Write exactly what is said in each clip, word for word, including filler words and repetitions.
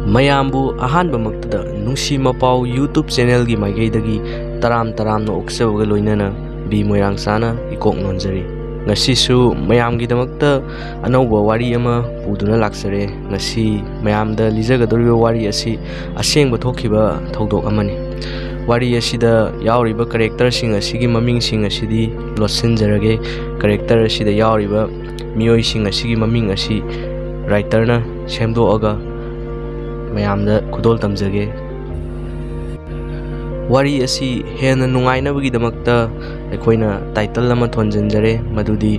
ꯃꯌꯥꯝꯕꯨ ꯑꯍꯥꯟꯕꯃꯛꯇꯗ ꯅꯨꯡꯁꯤ ꯃꯄꯥꯎ YouTube ꯆꯦꯅꯦꯜꯒꯤ ꯃꯥꯏꯀꯩꯗꯒꯤ ꯇꯔꯥꯝ ꯇꯔꯥꯝꯅ ꯑꯣꯛꯆꯕꯒ ꯂꯣꯏꯅꯅ ꯕꯤ ꯃꯣꯏꯔꯥꯡꯆꯥꯅ ꯏꯀꯣꯛ ꯅꯣꯟꯖꯔꯤ꯫ ꯉꯁꯤꯁꯨ ꯃꯌꯥꯝꯒꯤꯗꯃꯛꯇ ꯑꯅꯧꯕ ꯋꯥꯔꯤ ꯑꯃ ꯄꯨꯗꯨꯅ ꯂꯥꯛꯆꯔꯦ꯫ ꯉꯁꯤ ꯃꯌꯥꯝꯗ ꯂꯤꯖꯒꯗꯧꯔꯤꯕ ꯋꯥꯔꯤ ꯑꯁꯤ ꯑꯁꯦꯡꯕ ꯊꯣꯛꯈꯤꯕ ꯊꯧꯗꯣꯛ ꯑꯃꯅꯤ꯫ ꯋꯥꯔꯤ ꯑꯁꯤꯗ ꯌꯥꯎꯔꯤꯕ ꯀꯦꯔꯦꯛꯇꯔꯁꯤꯡ ꯑꯁꯤꯒꯤ ꯃꯃꯤꯡꯁꯤꯡ ꯑꯁꯤꯗꯤ ꯂꯣꯠꯁꯤꯟꯖꯔꯒꯦ꯫ ꯀꯦꯔꯦꯛꯇꯔ ꯑꯁꯤꯗ ꯌꯥꯎꯔꯤꯕ ꯃꯤꯑꯣꯏꯁꯤꯡ ꯑꯁꯤꯒꯤ ꯃꯃꯤꯡ ꯑꯁꯤ ꯔꯥꯏꯇꯔꯅ ꯁꯦꯝꯗꯣꯛꯑꯒ ꯃꯌꯥꯝꯗ ꯈꯨꯗꯣꯜ ꯇꯝꯖꯒꯦ꯫ ꯋꯥꯔꯤ ꯑꯁꯤ ꯍꯦꯟꯅ ꯅꯨꯡꯉꯥꯏꯅꯕꯒꯤꯗꯃꯛꯇ ꯑꯩꯈꯣꯏꯅ ꯇꯥꯏꯇꯜ ꯑꯃ ꯊꯣꯟꯖꯤꯟꯖꯔꯦ, ꯃꯗꯨꯗꯤ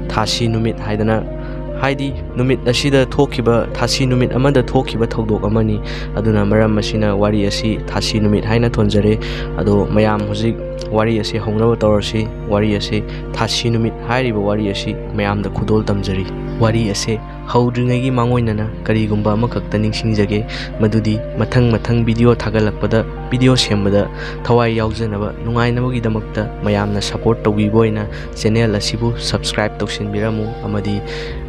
ꯊꯥꯁꯤ ꯅꯨꯃꯤꯠ ꯍꯥꯏꯗꯅ꯫ ꯍꯥꯏꯗꯤ ꯅꯨꯃꯤꯠ ꯑꯁꯤꯗ ꯊꯣꯛꯈꯤꯕ, ꯊꯥꯁꯤ ꯅꯨꯃꯤꯠ ꯑꯃꯗ ꯊꯣꯛꯈꯤꯕ ꯊꯧꯗꯣꯛ ꯑꯃꯅꯤ꯫ ꯑꯗꯨꯅ ꯃꯔꯝ ꯑꯁꯤꯅ ꯋꯥꯔꯤ ꯑꯁꯤ ꯊꯥꯁꯤ ꯅꯨꯃꯤꯠ ꯍꯥꯏꯅ ꯊꯣꯟꯖꯔꯦ꯫ ꯑꯗꯣ ꯃꯌꯥꯝ ꯍꯧꯖꯤꯛ ꯋꯥꯔꯤ ꯑꯁꯤ ꯍꯧꯅꯕ ꯇꯧꯔꯁꯤ꯫ ꯋꯥꯔꯤ ꯑꯁꯤ ꯊꯥꯁꯤ ꯅꯨꯃꯤꯠ ꯍꯥꯏꯔꯤꯕ ꯋꯥꯔꯤ ꯑꯁꯤ ꯃꯌꯥꯝꯗ ꯈꯨꯗꯣꯜ ꯇꯝꯖꯔꯤ꯫ ꯋꯥꯔꯤ ꯑꯁꯤ ꯍꯧꯗ꯭ꯔꯤꯉꯩꯒꯤ ꯃꯥꯡꯑꯣꯏꯅꯅ ꯀꯔꯤꯒꯨꯝꯕ ꯑꯃꯈꯛꯇ ꯅꯤꯡꯁꯤꯡꯖꯒꯦ, ꯃꯗꯨꯗꯤ ꯃꯊꯪ ꯃꯊꯪ ꯚꯤꯗꯤꯑꯣ ꯊꯥꯒꯠꯂꯛꯄꯗ, ꯚꯤꯗꯤꯑꯣ ꯁꯦꯝꯕꯗ ꯊꯋꯥꯏ ꯌꯥꯎꯖꯅꯕ, ꯅꯨꯡꯉꯥꯏꯅꯕꯒꯤꯗꯃꯛꯇ ꯃꯌꯥꯝꯅ ꯁꯄꯣꯔꯠ ꯇꯧꯕꯤꯕ ꯑꯣꯏꯅ ꯆꯦꯅꯦꯜ ꯑꯁꯤꯕꯨ ꯁꯕꯁꯀ꯭ꯔꯥꯏꯕ ꯇꯧꯁꯤꯟꯕꯤꯔꯝꯃꯨ ꯑꯃꯗꯤ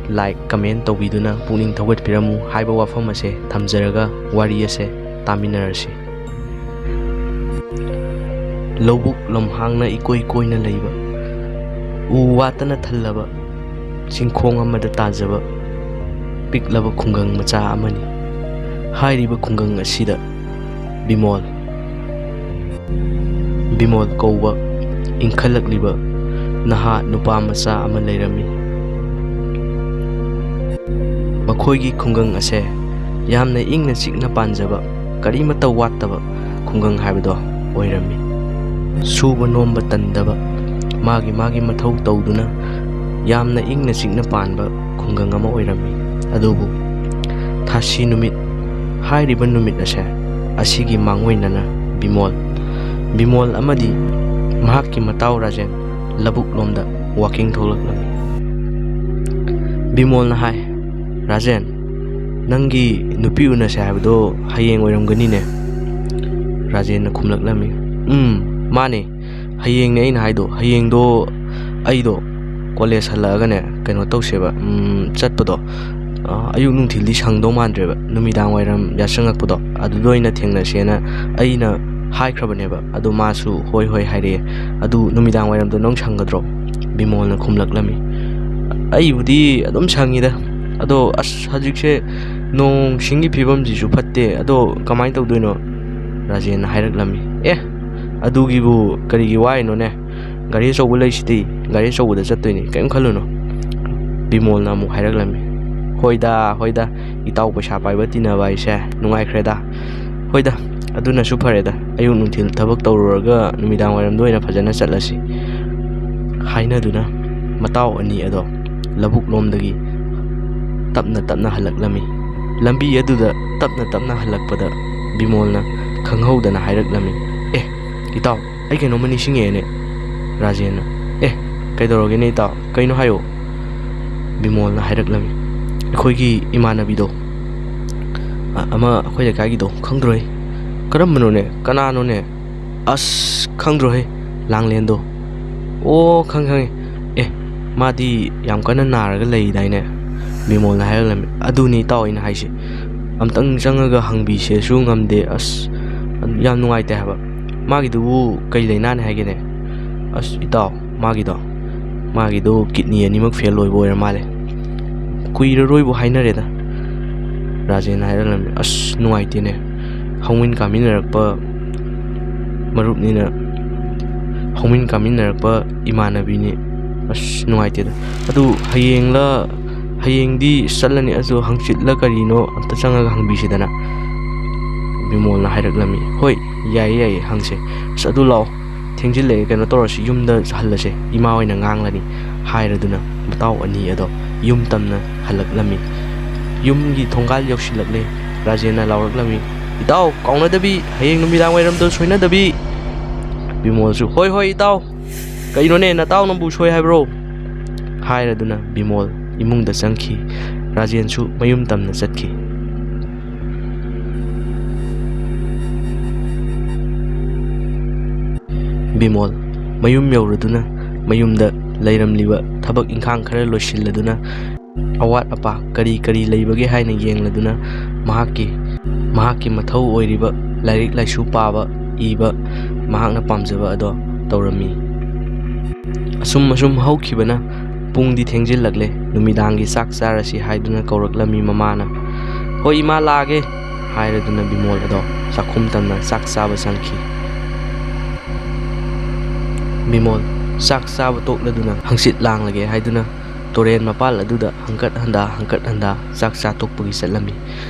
ꯂꯥꯏꯛ, ꯀꯃꯦꯟ ꯇꯧꯕꯤꯗꯨꯅ ꯄꯨꯛꯅꯤꯡ ꯊꯧꯒꯠꯄꯤꯔꯝꯃꯨ ꯍꯥꯏꯕ ꯋꯥꯐꯝ ꯑꯁꯦ ꯊꯝꯖꯔꯒ ꯋꯥꯔꯤ ꯑꯁꯦ ꯇꯥꯃꯤꯟꯅꯔꯁꯤ꯫ ꯂꯧꯕꯨꯛ ꯂꯝꯍꯥꯡꯅ ꯏꯀꯣꯏ ꯀꯣꯏꯅ ꯂꯩꯕ, ꯎ ꯋꯥꯇꯅ ꯊꯜꯂꯕ, ꯆꯤꯡꯈꯣꯡ ꯑꯃꯗ ꯇꯥꯖꯕ ꯄꯤꯛꯂꯕ ꯈꯨꯡꯒꯪ ꯃꯆꯥ ꯑꯃꯅꯤ꯫ ꯍꯥꯏꯔꯤꯕ ꯈꯨꯡꯒꯪ ꯑꯁꯤꯗ ꯕꯤꯃꯣꯜ, ꯕꯤꯃꯣꯜ ꯀꯧꯕ ꯏꯟꯈꯠꯂꯛꯂꯤꯕ ꯅꯍꯥ ꯅꯨꯄꯥ ꯃꯆꯥ ꯑꯃ ꯂꯩꯔꯝꯃꯤ꯫ ꯃꯈꯣꯏꯒꯤ ꯈꯨꯡꯒꯪ ꯑꯁꯦ ꯌꯥꯝꯅ ꯏꯪꯅ ꯆꯤꯛꯅ ꯄꯥꯟꯖꯕ, ꯀꯔꯤꯃꯠꯇ ꯋꯥꯠꯇꯕ ꯈꯨꯡꯒꯪ ꯍꯥꯏꯕꯗꯣ ꯑꯣꯏꯔꯝꯃꯤ꯫ ꯁꯨꯕ ꯅꯣꯝꯕ ꯇꯟꯗꯕ, ꯃꯥꯒꯤ ꯃꯥꯒꯤ ꯃꯊꯧ ꯇꯧꯗꯨꯅ ꯌꯥꯝꯅ ꯏꯪꯅ ꯆꯤꯛꯅ ꯄꯥꯟꯕ ꯈꯨꯡꯒꯪ ꯑꯃ ꯑꯣꯏꯔꯝꯃꯤ꯫ ꯑꯗꯨꯕꯨ ꯊꯥꯁꯤ ꯅꯨꯃꯤꯠ ꯍꯥꯏꯔꯤꯕ ꯅꯨꯃꯤꯠ ꯑꯁꯦ, ꯑꯁꯤꯒꯤ ꯃꯥꯡꯑꯣꯏꯅꯅ ꯕꯤꯃꯣꯜ, ꯕꯤꯃꯣꯜ ꯑꯃꯗꯤ ꯃꯍꯥꯛꯀꯤ ꯃꯇꯥꯎ ꯔꯥꯖꯦꯟ ꯂꯧꯕꯨꯛ ꯂꯣꯝꯗ ꯋꯥꯀꯤꯡ ꯊꯣꯛꯂꯛꯂꯝꯃꯤ꯫ ꯕꯤꯃꯣꯜꯅ ꯍꯥꯏ, "ꯔꯥꯖꯦꯟ, ꯅꯪꯒꯤ ꯅꯨꯄꯤ ꯎꯅꯁꯦ ꯍꯥꯏꯕꯗꯣ ꯍꯌꯦꯡ ꯑꯣꯏꯔꯝꯒꯅꯤꯅꯦ?" ꯔꯥꯖꯦꯟꯅ ꯈꯨꯝꯂꯛꯂꯝꯃꯤ, "ꯎꯝ, ꯃꯥꯅꯦ, ꯍꯌꯦꯡꯅꯦ ꯑꯩꯅ ꯍꯥꯏꯗꯣ꯫ ꯍꯌꯦꯡꯗꯣ ꯑꯩꯗꯣ ꯀꯣꯂꯦꯖ ꯍꯜꯂꯛꯑꯒꯅꯦ, ꯀꯩꯅꯣ ꯇꯧꯁꯦꯕ, ꯎꯝ, ꯆꯠꯄꯗꯣ, ꯑ, ꯑꯌꯨꯛ ꯅꯨꯡꯊꯤꯜꯗꯤ ꯁꯪꯗꯧ ꯃꯥꯟꯗ꯭ꯔꯦꯕ, ꯅꯨꯃꯤꯗꯥꯡ ꯋꯥꯏꯔꯝ ꯌꯥꯆꯪꯉꯛꯄꯗꯣ ꯑꯗꯨꯗ ꯑꯣꯏꯅ ꯊꯦꯡꯅꯁꯦꯅ ꯑꯩꯅ ꯍꯥꯏꯈ꯭ꯔꯕꯅꯦꯕ꯫ ꯑꯗꯣ ꯃꯥꯁꯨ "ꯍꯣꯏ, ꯍꯣꯏ" ꯍꯥꯏꯔꯛꯑꯦ꯫ "ꯑꯗꯨ ꯅꯨꯃꯤꯗꯥꯡ ꯋꯥꯏꯔꯝꯗꯣ ꯅꯪ ꯁꯪꯒꯗ꯭ꯔꯣ?" ꯕꯤꯃꯣꯜꯅ ꯈꯨꯝꯂꯛꯂꯝꯃꯤ꯫ "ꯑꯩꯕꯨꯗꯤ ꯑꯗꯨꯝ ꯁꯪꯉꯤꯗ, ꯑꯗꯣ ꯑꯁ, ꯍꯧꯖꯤꯛꯁꯦ ꯅꯣꯡ ꯁꯤꯡꯒꯤ ꯐꯤꯕꯝꯁꯤꯁꯨ ꯐꯠꯇꯦ, ꯑꯗꯣ ꯀꯃꯥꯏꯅ ꯇꯧꯗꯣꯏꯅꯣ?" ꯔꯥꯖꯦꯟꯅ ꯍꯥꯏꯔꯛꯂꯝꯃꯤ꯫ "ꯑꯦ, ꯑꯗꯨꯒꯤꯕꯨ ꯀꯔꯤꯒꯤ ꯋꯥꯏꯅꯣꯅꯦ? ꯒꯥꯔꯤ ꯑꯆꯧꯕ ꯂꯩꯁꯤꯗꯤ, ꯒꯥꯔꯤ ꯑꯆꯧꯕꯗ ꯆꯠꯇꯣꯏꯅꯤ, ꯀꯔꯤꯝ ꯈꯜꯂꯨꯅꯨ꯫" ꯕꯤꯃꯣꯜꯅ ꯑꯃꯨꯛ ꯍꯥꯏꯔꯛꯂꯝꯃꯤ꯫ "ꯍꯣꯏꯗ, ꯍꯣꯏꯗ, ꯏꯇꯥꯎ ꯄꯩꯁꯥ ꯄꯥꯏꯕ ꯇꯤꯟꯅꯕ ꯍꯥꯏꯁꯦ ꯅꯨꯡꯉꯥꯏꯈ꯭ꯔꯦꯗ꯫ ꯍꯣꯏꯗ, ꯑꯗꯨꯅꯁꯨ ꯐꯔꯦꯗ, ꯑꯌꯨꯛ ꯅꯨꯡꯊꯤꯜ ꯊꯕꯛ ꯇꯧꯔꯨꯔꯒ ꯅꯨꯃꯤꯗꯥꯡ ꯋꯥꯏꯔꯝꯗ ꯑꯣꯏꯅ ꯐꯖꯅ ꯆꯠꯂꯁꯤ" ꯍꯥꯏꯅꯗꯨꯅ ꯃꯇꯥꯎ ꯑꯅꯤ ꯑꯗꯣ ꯂꯧꯕꯨꯛ ꯂꯣꯝꯗꯒꯤ ꯇꯞꯅ ꯇꯞꯅ ꯍꯜꯂꯛꯂꯝꯃꯤ꯫ ꯂꯝꯕꯤ ꯑꯗꯨꯗ ꯇꯞꯅ ꯇꯞꯅ ꯍꯜꯂꯛꯄꯗ ꯕꯤꯃꯣꯜꯅ ꯈꯪꯍꯧꯗꯅ ꯍꯥꯏꯔꯛꯂꯝꯃꯤ, "ꯑꯦ, ꯏꯇꯥꯎ, ꯑꯩ ꯀꯩꯅꯣꯝꯃ ꯅꯤꯡꯁꯤꯡꯉꯛꯑꯦꯅꯦ꯫" ꯔꯥꯖꯦꯟꯅ, "ꯑꯦ, ꯀꯩꯗꯧꯔꯒꯦꯅꯦ ꯏꯇꯥꯎ? ꯀꯩꯅꯣ ꯍꯥꯏꯌꯣ꯫" ꯕꯤꯃꯣꯜꯅ ꯍꯥꯏꯔꯛꯂꯝꯃꯤ, "ꯑꯩꯈꯣꯏꯒꯤ ꯏꯃꯥꯟꯅꯕꯤꯗꯣ, ꯑ-, ꯑꯃ ꯑꯩꯈꯣꯏ ꯂꯩꯀꯥꯏꯒꯤꯗꯣ, ꯈꯪꯗ꯭ꯔꯣꯍꯦ?" "ꯀꯔꯝꯕꯅꯣꯅꯦ? ꯀꯅꯥꯅꯣꯅꯦ?" "ꯑꯁ, ꯈꯪꯗ꯭ꯔꯣꯍꯦ, ꯂꯥꯡꯂꯦꯟꯗꯣ꯫" "ꯑꯣ, ꯈꯪꯉꯦ, ꯈꯪꯉꯦ꯫ ꯑꯦ, ꯃꯥꯗꯤ ꯌꯥꯝ ꯀꯟꯅ ꯅꯥꯔꯒ ꯂꯩꯗꯥꯏꯅꯦ?" ꯕꯤꯃꯣꯜꯅ ꯍꯥꯏꯔꯛꯂꯝꯃꯤ꯫ "ꯑꯗꯨꯅꯤ ꯏꯇꯥꯎ ꯑꯩꯅ ꯍꯥꯏꯁꯦ꯫ ꯑꯝꯇꯪ ꯆꯪꯉꯒ ꯍꯪꯕꯤꯁꯦꯁꯨ ꯉꯝꯗꯦ꯫ ꯑꯁ, ꯌꯥꯝ ꯅꯨꯡꯉꯥꯏꯇꯦ ꯍꯥꯏꯕ꯫ ꯃꯥꯒꯤꯗꯨꯕꯨ ꯀꯩ ꯂꯩꯅꯥꯅꯦ ꯍꯥꯏꯒꯦꯅꯦ?" "ꯑꯁ ꯏꯇꯥꯎ, ꯃꯥꯒꯤꯗꯣ, ꯃꯥꯒꯤꯗꯣ ꯀꯤꯠꯅꯤ ꯑꯅꯤꯃꯛ ꯐꯦꯜ ꯑꯣꯏꯕ ꯑꯣꯏꯔ ꯃꯥꯜꯂꯦ꯫ ꯀꯨꯏꯔꯔꯣꯏꯕꯨ ꯍꯥꯏꯅꯔꯦꯗ꯫" ꯔꯥꯖꯦꯟꯅ ꯍꯥꯏꯔꯛꯂꯝꯃꯤ꯫ "ꯑꯁ, ꯅꯨꯡꯉꯥꯏꯇꯦꯅꯦ꯫ ꯍꯧꯃꯤꯟ ꯀꯥꯃꯤꯟꯅꯔꯛꯄ ꯃꯔꯨꯞꯅꯤꯅ, ꯍꯧꯃꯤꯟ ꯀꯥꯃꯤꯟꯅꯔꯛꯄ ꯏꯃꯥꯟꯅꯕꯤꯅꯤ꯫ ꯑꯁ, ꯅꯨꯡꯉꯥꯏꯇꯦꯗ꯫ ꯑꯗꯨ ꯍꯌꯦꯡꯂ, ꯍꯌꯦꯡꯗꯤ ꯆꯠꯂꯅꯤ, ꯑꯗꯨ ꯍꯪꯆꯤꯠꯂ ꯀꯔꯤꯅꯣ ꯑꯝꯇ ꯆꯪꯉꯒ ꯍꯪꯕꯤꯁꯤꯗꯅ꯫" ꯕꯤꯃꯣꯜꯅ ꯍꯥꯏꯔꯛꯂꯝꯃꯤ꯫ "ꯍꯣꯏ, ꯌꯥꯏꯌꯦ, ꯌꯥꯏꯌꯦ, ꯍꯪꯁꯦ꯫ ꯑꯁ, ꯑꯗꯨ ꯂꯥꯛꯑꯣ, ꯊꯦꯡꯖꯤꯜꯂꯛꯑꯦ, ꯀꯩꯅꯣ ꯇꯧꯔꯁꯤ, ꯌꯨꯝꯗ ꯍꯜꯂꯁꯦ, ꯏꯃꯥ ꯍꯣꯏꯅ ꯉꯥꯡꯂꯅꯤ" ꯍꯥꯏꯔꯗꯨꯅ ꯃꯇꯥꯎ ꯑꯅꯤ ꯑꯗꯣ ꯌꯨꯝ ꯇꯝꯅ ꯍꯜꯂꯛꯂꯝꯃꯤ꯫ ꯌꯨꯝꯒꯤ ꯊꯣꯡꯒꯥꯜ ꯌꯧꯁꯤꯜꯂꯛꯂꯦ꯫ ꯔꯥꯖꯦꯟꯅ ꯂꯥꯎꯔꯛꯂꯝꯃꯤ, "ꯏꯇꯥꯎ, ꯀꯥꯎꯅꯗꯕꯤ, ꯍꯌꯦꯡ ꯅꯨꯃꯤꯗꯥꯡ ꯋꯥꯏꯔꯝꯗ ꯁꯣꯏꯅꯗꯕꯤ!" ꯕꯤꯃꯣꯜꯁꯨ, "ꯍꯣꯏ, ꯍꯣꯏ, ꯏꯇꯥꯎ꯫ ꯀꯩꯅꯣꯅꯦ, ꯅꯇꯥꯎꯅꯕꯨ ꯁꯣꯏ ꯍꯥꯏꯕ꯭ꯔꯣ?" ꯍꯥꯏꯔꯗꯨꯅ ꯕꯤꯃꯣꯜ ꯏꯃꯨꯡꯗ ꯆꯪꯈꯤ꯫ ꯔꯥꯖꯦꯟꯁꯨ ꯃꯌꯨꯝ ꯇꯝꯅ ꯆꯠꯈꯤ꯫ ꯕꯤꯃꯣꯜ ꯃꯌꯨꯝ ꯌꯧꯔꯗꯨꯅ ꯃꯌꯨꯝꯗ ꯂꯩꯔꯝꯂꯤꯕ ꯊꯕꯛ ꯏꯪꯈꯥꯡ ꯈꯔ ꯂꯣꯏꯁꯤꯜꯂꯗꯨꯅ ꯑꯋꯥꯠ ꯑꯄꯥ ꯀꯔꯤ ꯀꯔꯤ ꯂꯩꯕꯒꯦ ꯍꯥꯏꯅ ꯌꯦꯡꯂꯗꯨꯅ ꯃꯍꯥꯛꯀꯤ, ꯃꯍꯥꯛꯀꯤ ꯃꯊꯧ ꯑꯣꯏꯔꯤꯕ ꯂꯥꯏꯔꯤꯛ ꯂꯥꯏꯁꯨ ꯄꯥꯕ, ꯏꯕ, ꯃꯍꯥꯛꯅ ꯄꯥꯝꯖꯕ ꯑꯗꯣ ꯇꯧꯔꯝꯃꯤ꯫ ꯑꯁꯨꯝ ꯑꯁꯨꯝ ꯍꯧꯈꯤꯕꯅ ꯄꯨꯡꯗꯤ ꯊꯦꯡꯖꯤꯜꯂꯛꯂꯦ꯫ ꯅꯨꯃꯤꯗꯥꯡꯒꯤ ꯆꯥꯛ ꯆꯥꯔꯁꯤ ꯍꯥꯏꯗꯨꯅ ꯀꯧꯔꯛꯂꯝꯃꯤ ꯃꯃꯥꯅ꯫ "ꯍꯣꯏ ꯏꯃꯥ, ꯂꯥꯛꯑꯒꯦ" ꯍꯥꯏꯔꯗꯨꯅ ꯕꯤꯃꯣꯜ ꯑꯗꯣ ꯆꯥꯛꯈꯨꯝ ꯇꯝꯅ ꯆꯥꯛ ꯆꯥꯕ ꯆꯪꯈꯤ꯫ ꯕꯤꯃꯣꯜ ꯆꯥꯛ ꯆꯥꯕ ꯇꯣꯛꯂꯗꯨꯅ ꯍꯪꯆꯤꯠ ꯂꯥꯡꯂꯒꯦ ꯍꯥꯏꯗꯨꯅ ꯇꯨꯔꯦꯟ ꯃꯄꯥꯜ ꯑꯗꯨꯗ ꯍꯪꯀꯠ ꯍꯟꯗꯥ, ꯍꯪꯀꯠ ꯍꯟꯗꯥ ꯆꯥꯛ ꯆꯥ ꯇꯣꯛꯄꯒꯤ ꯆꯠꯂꯝꯃꯤ꯫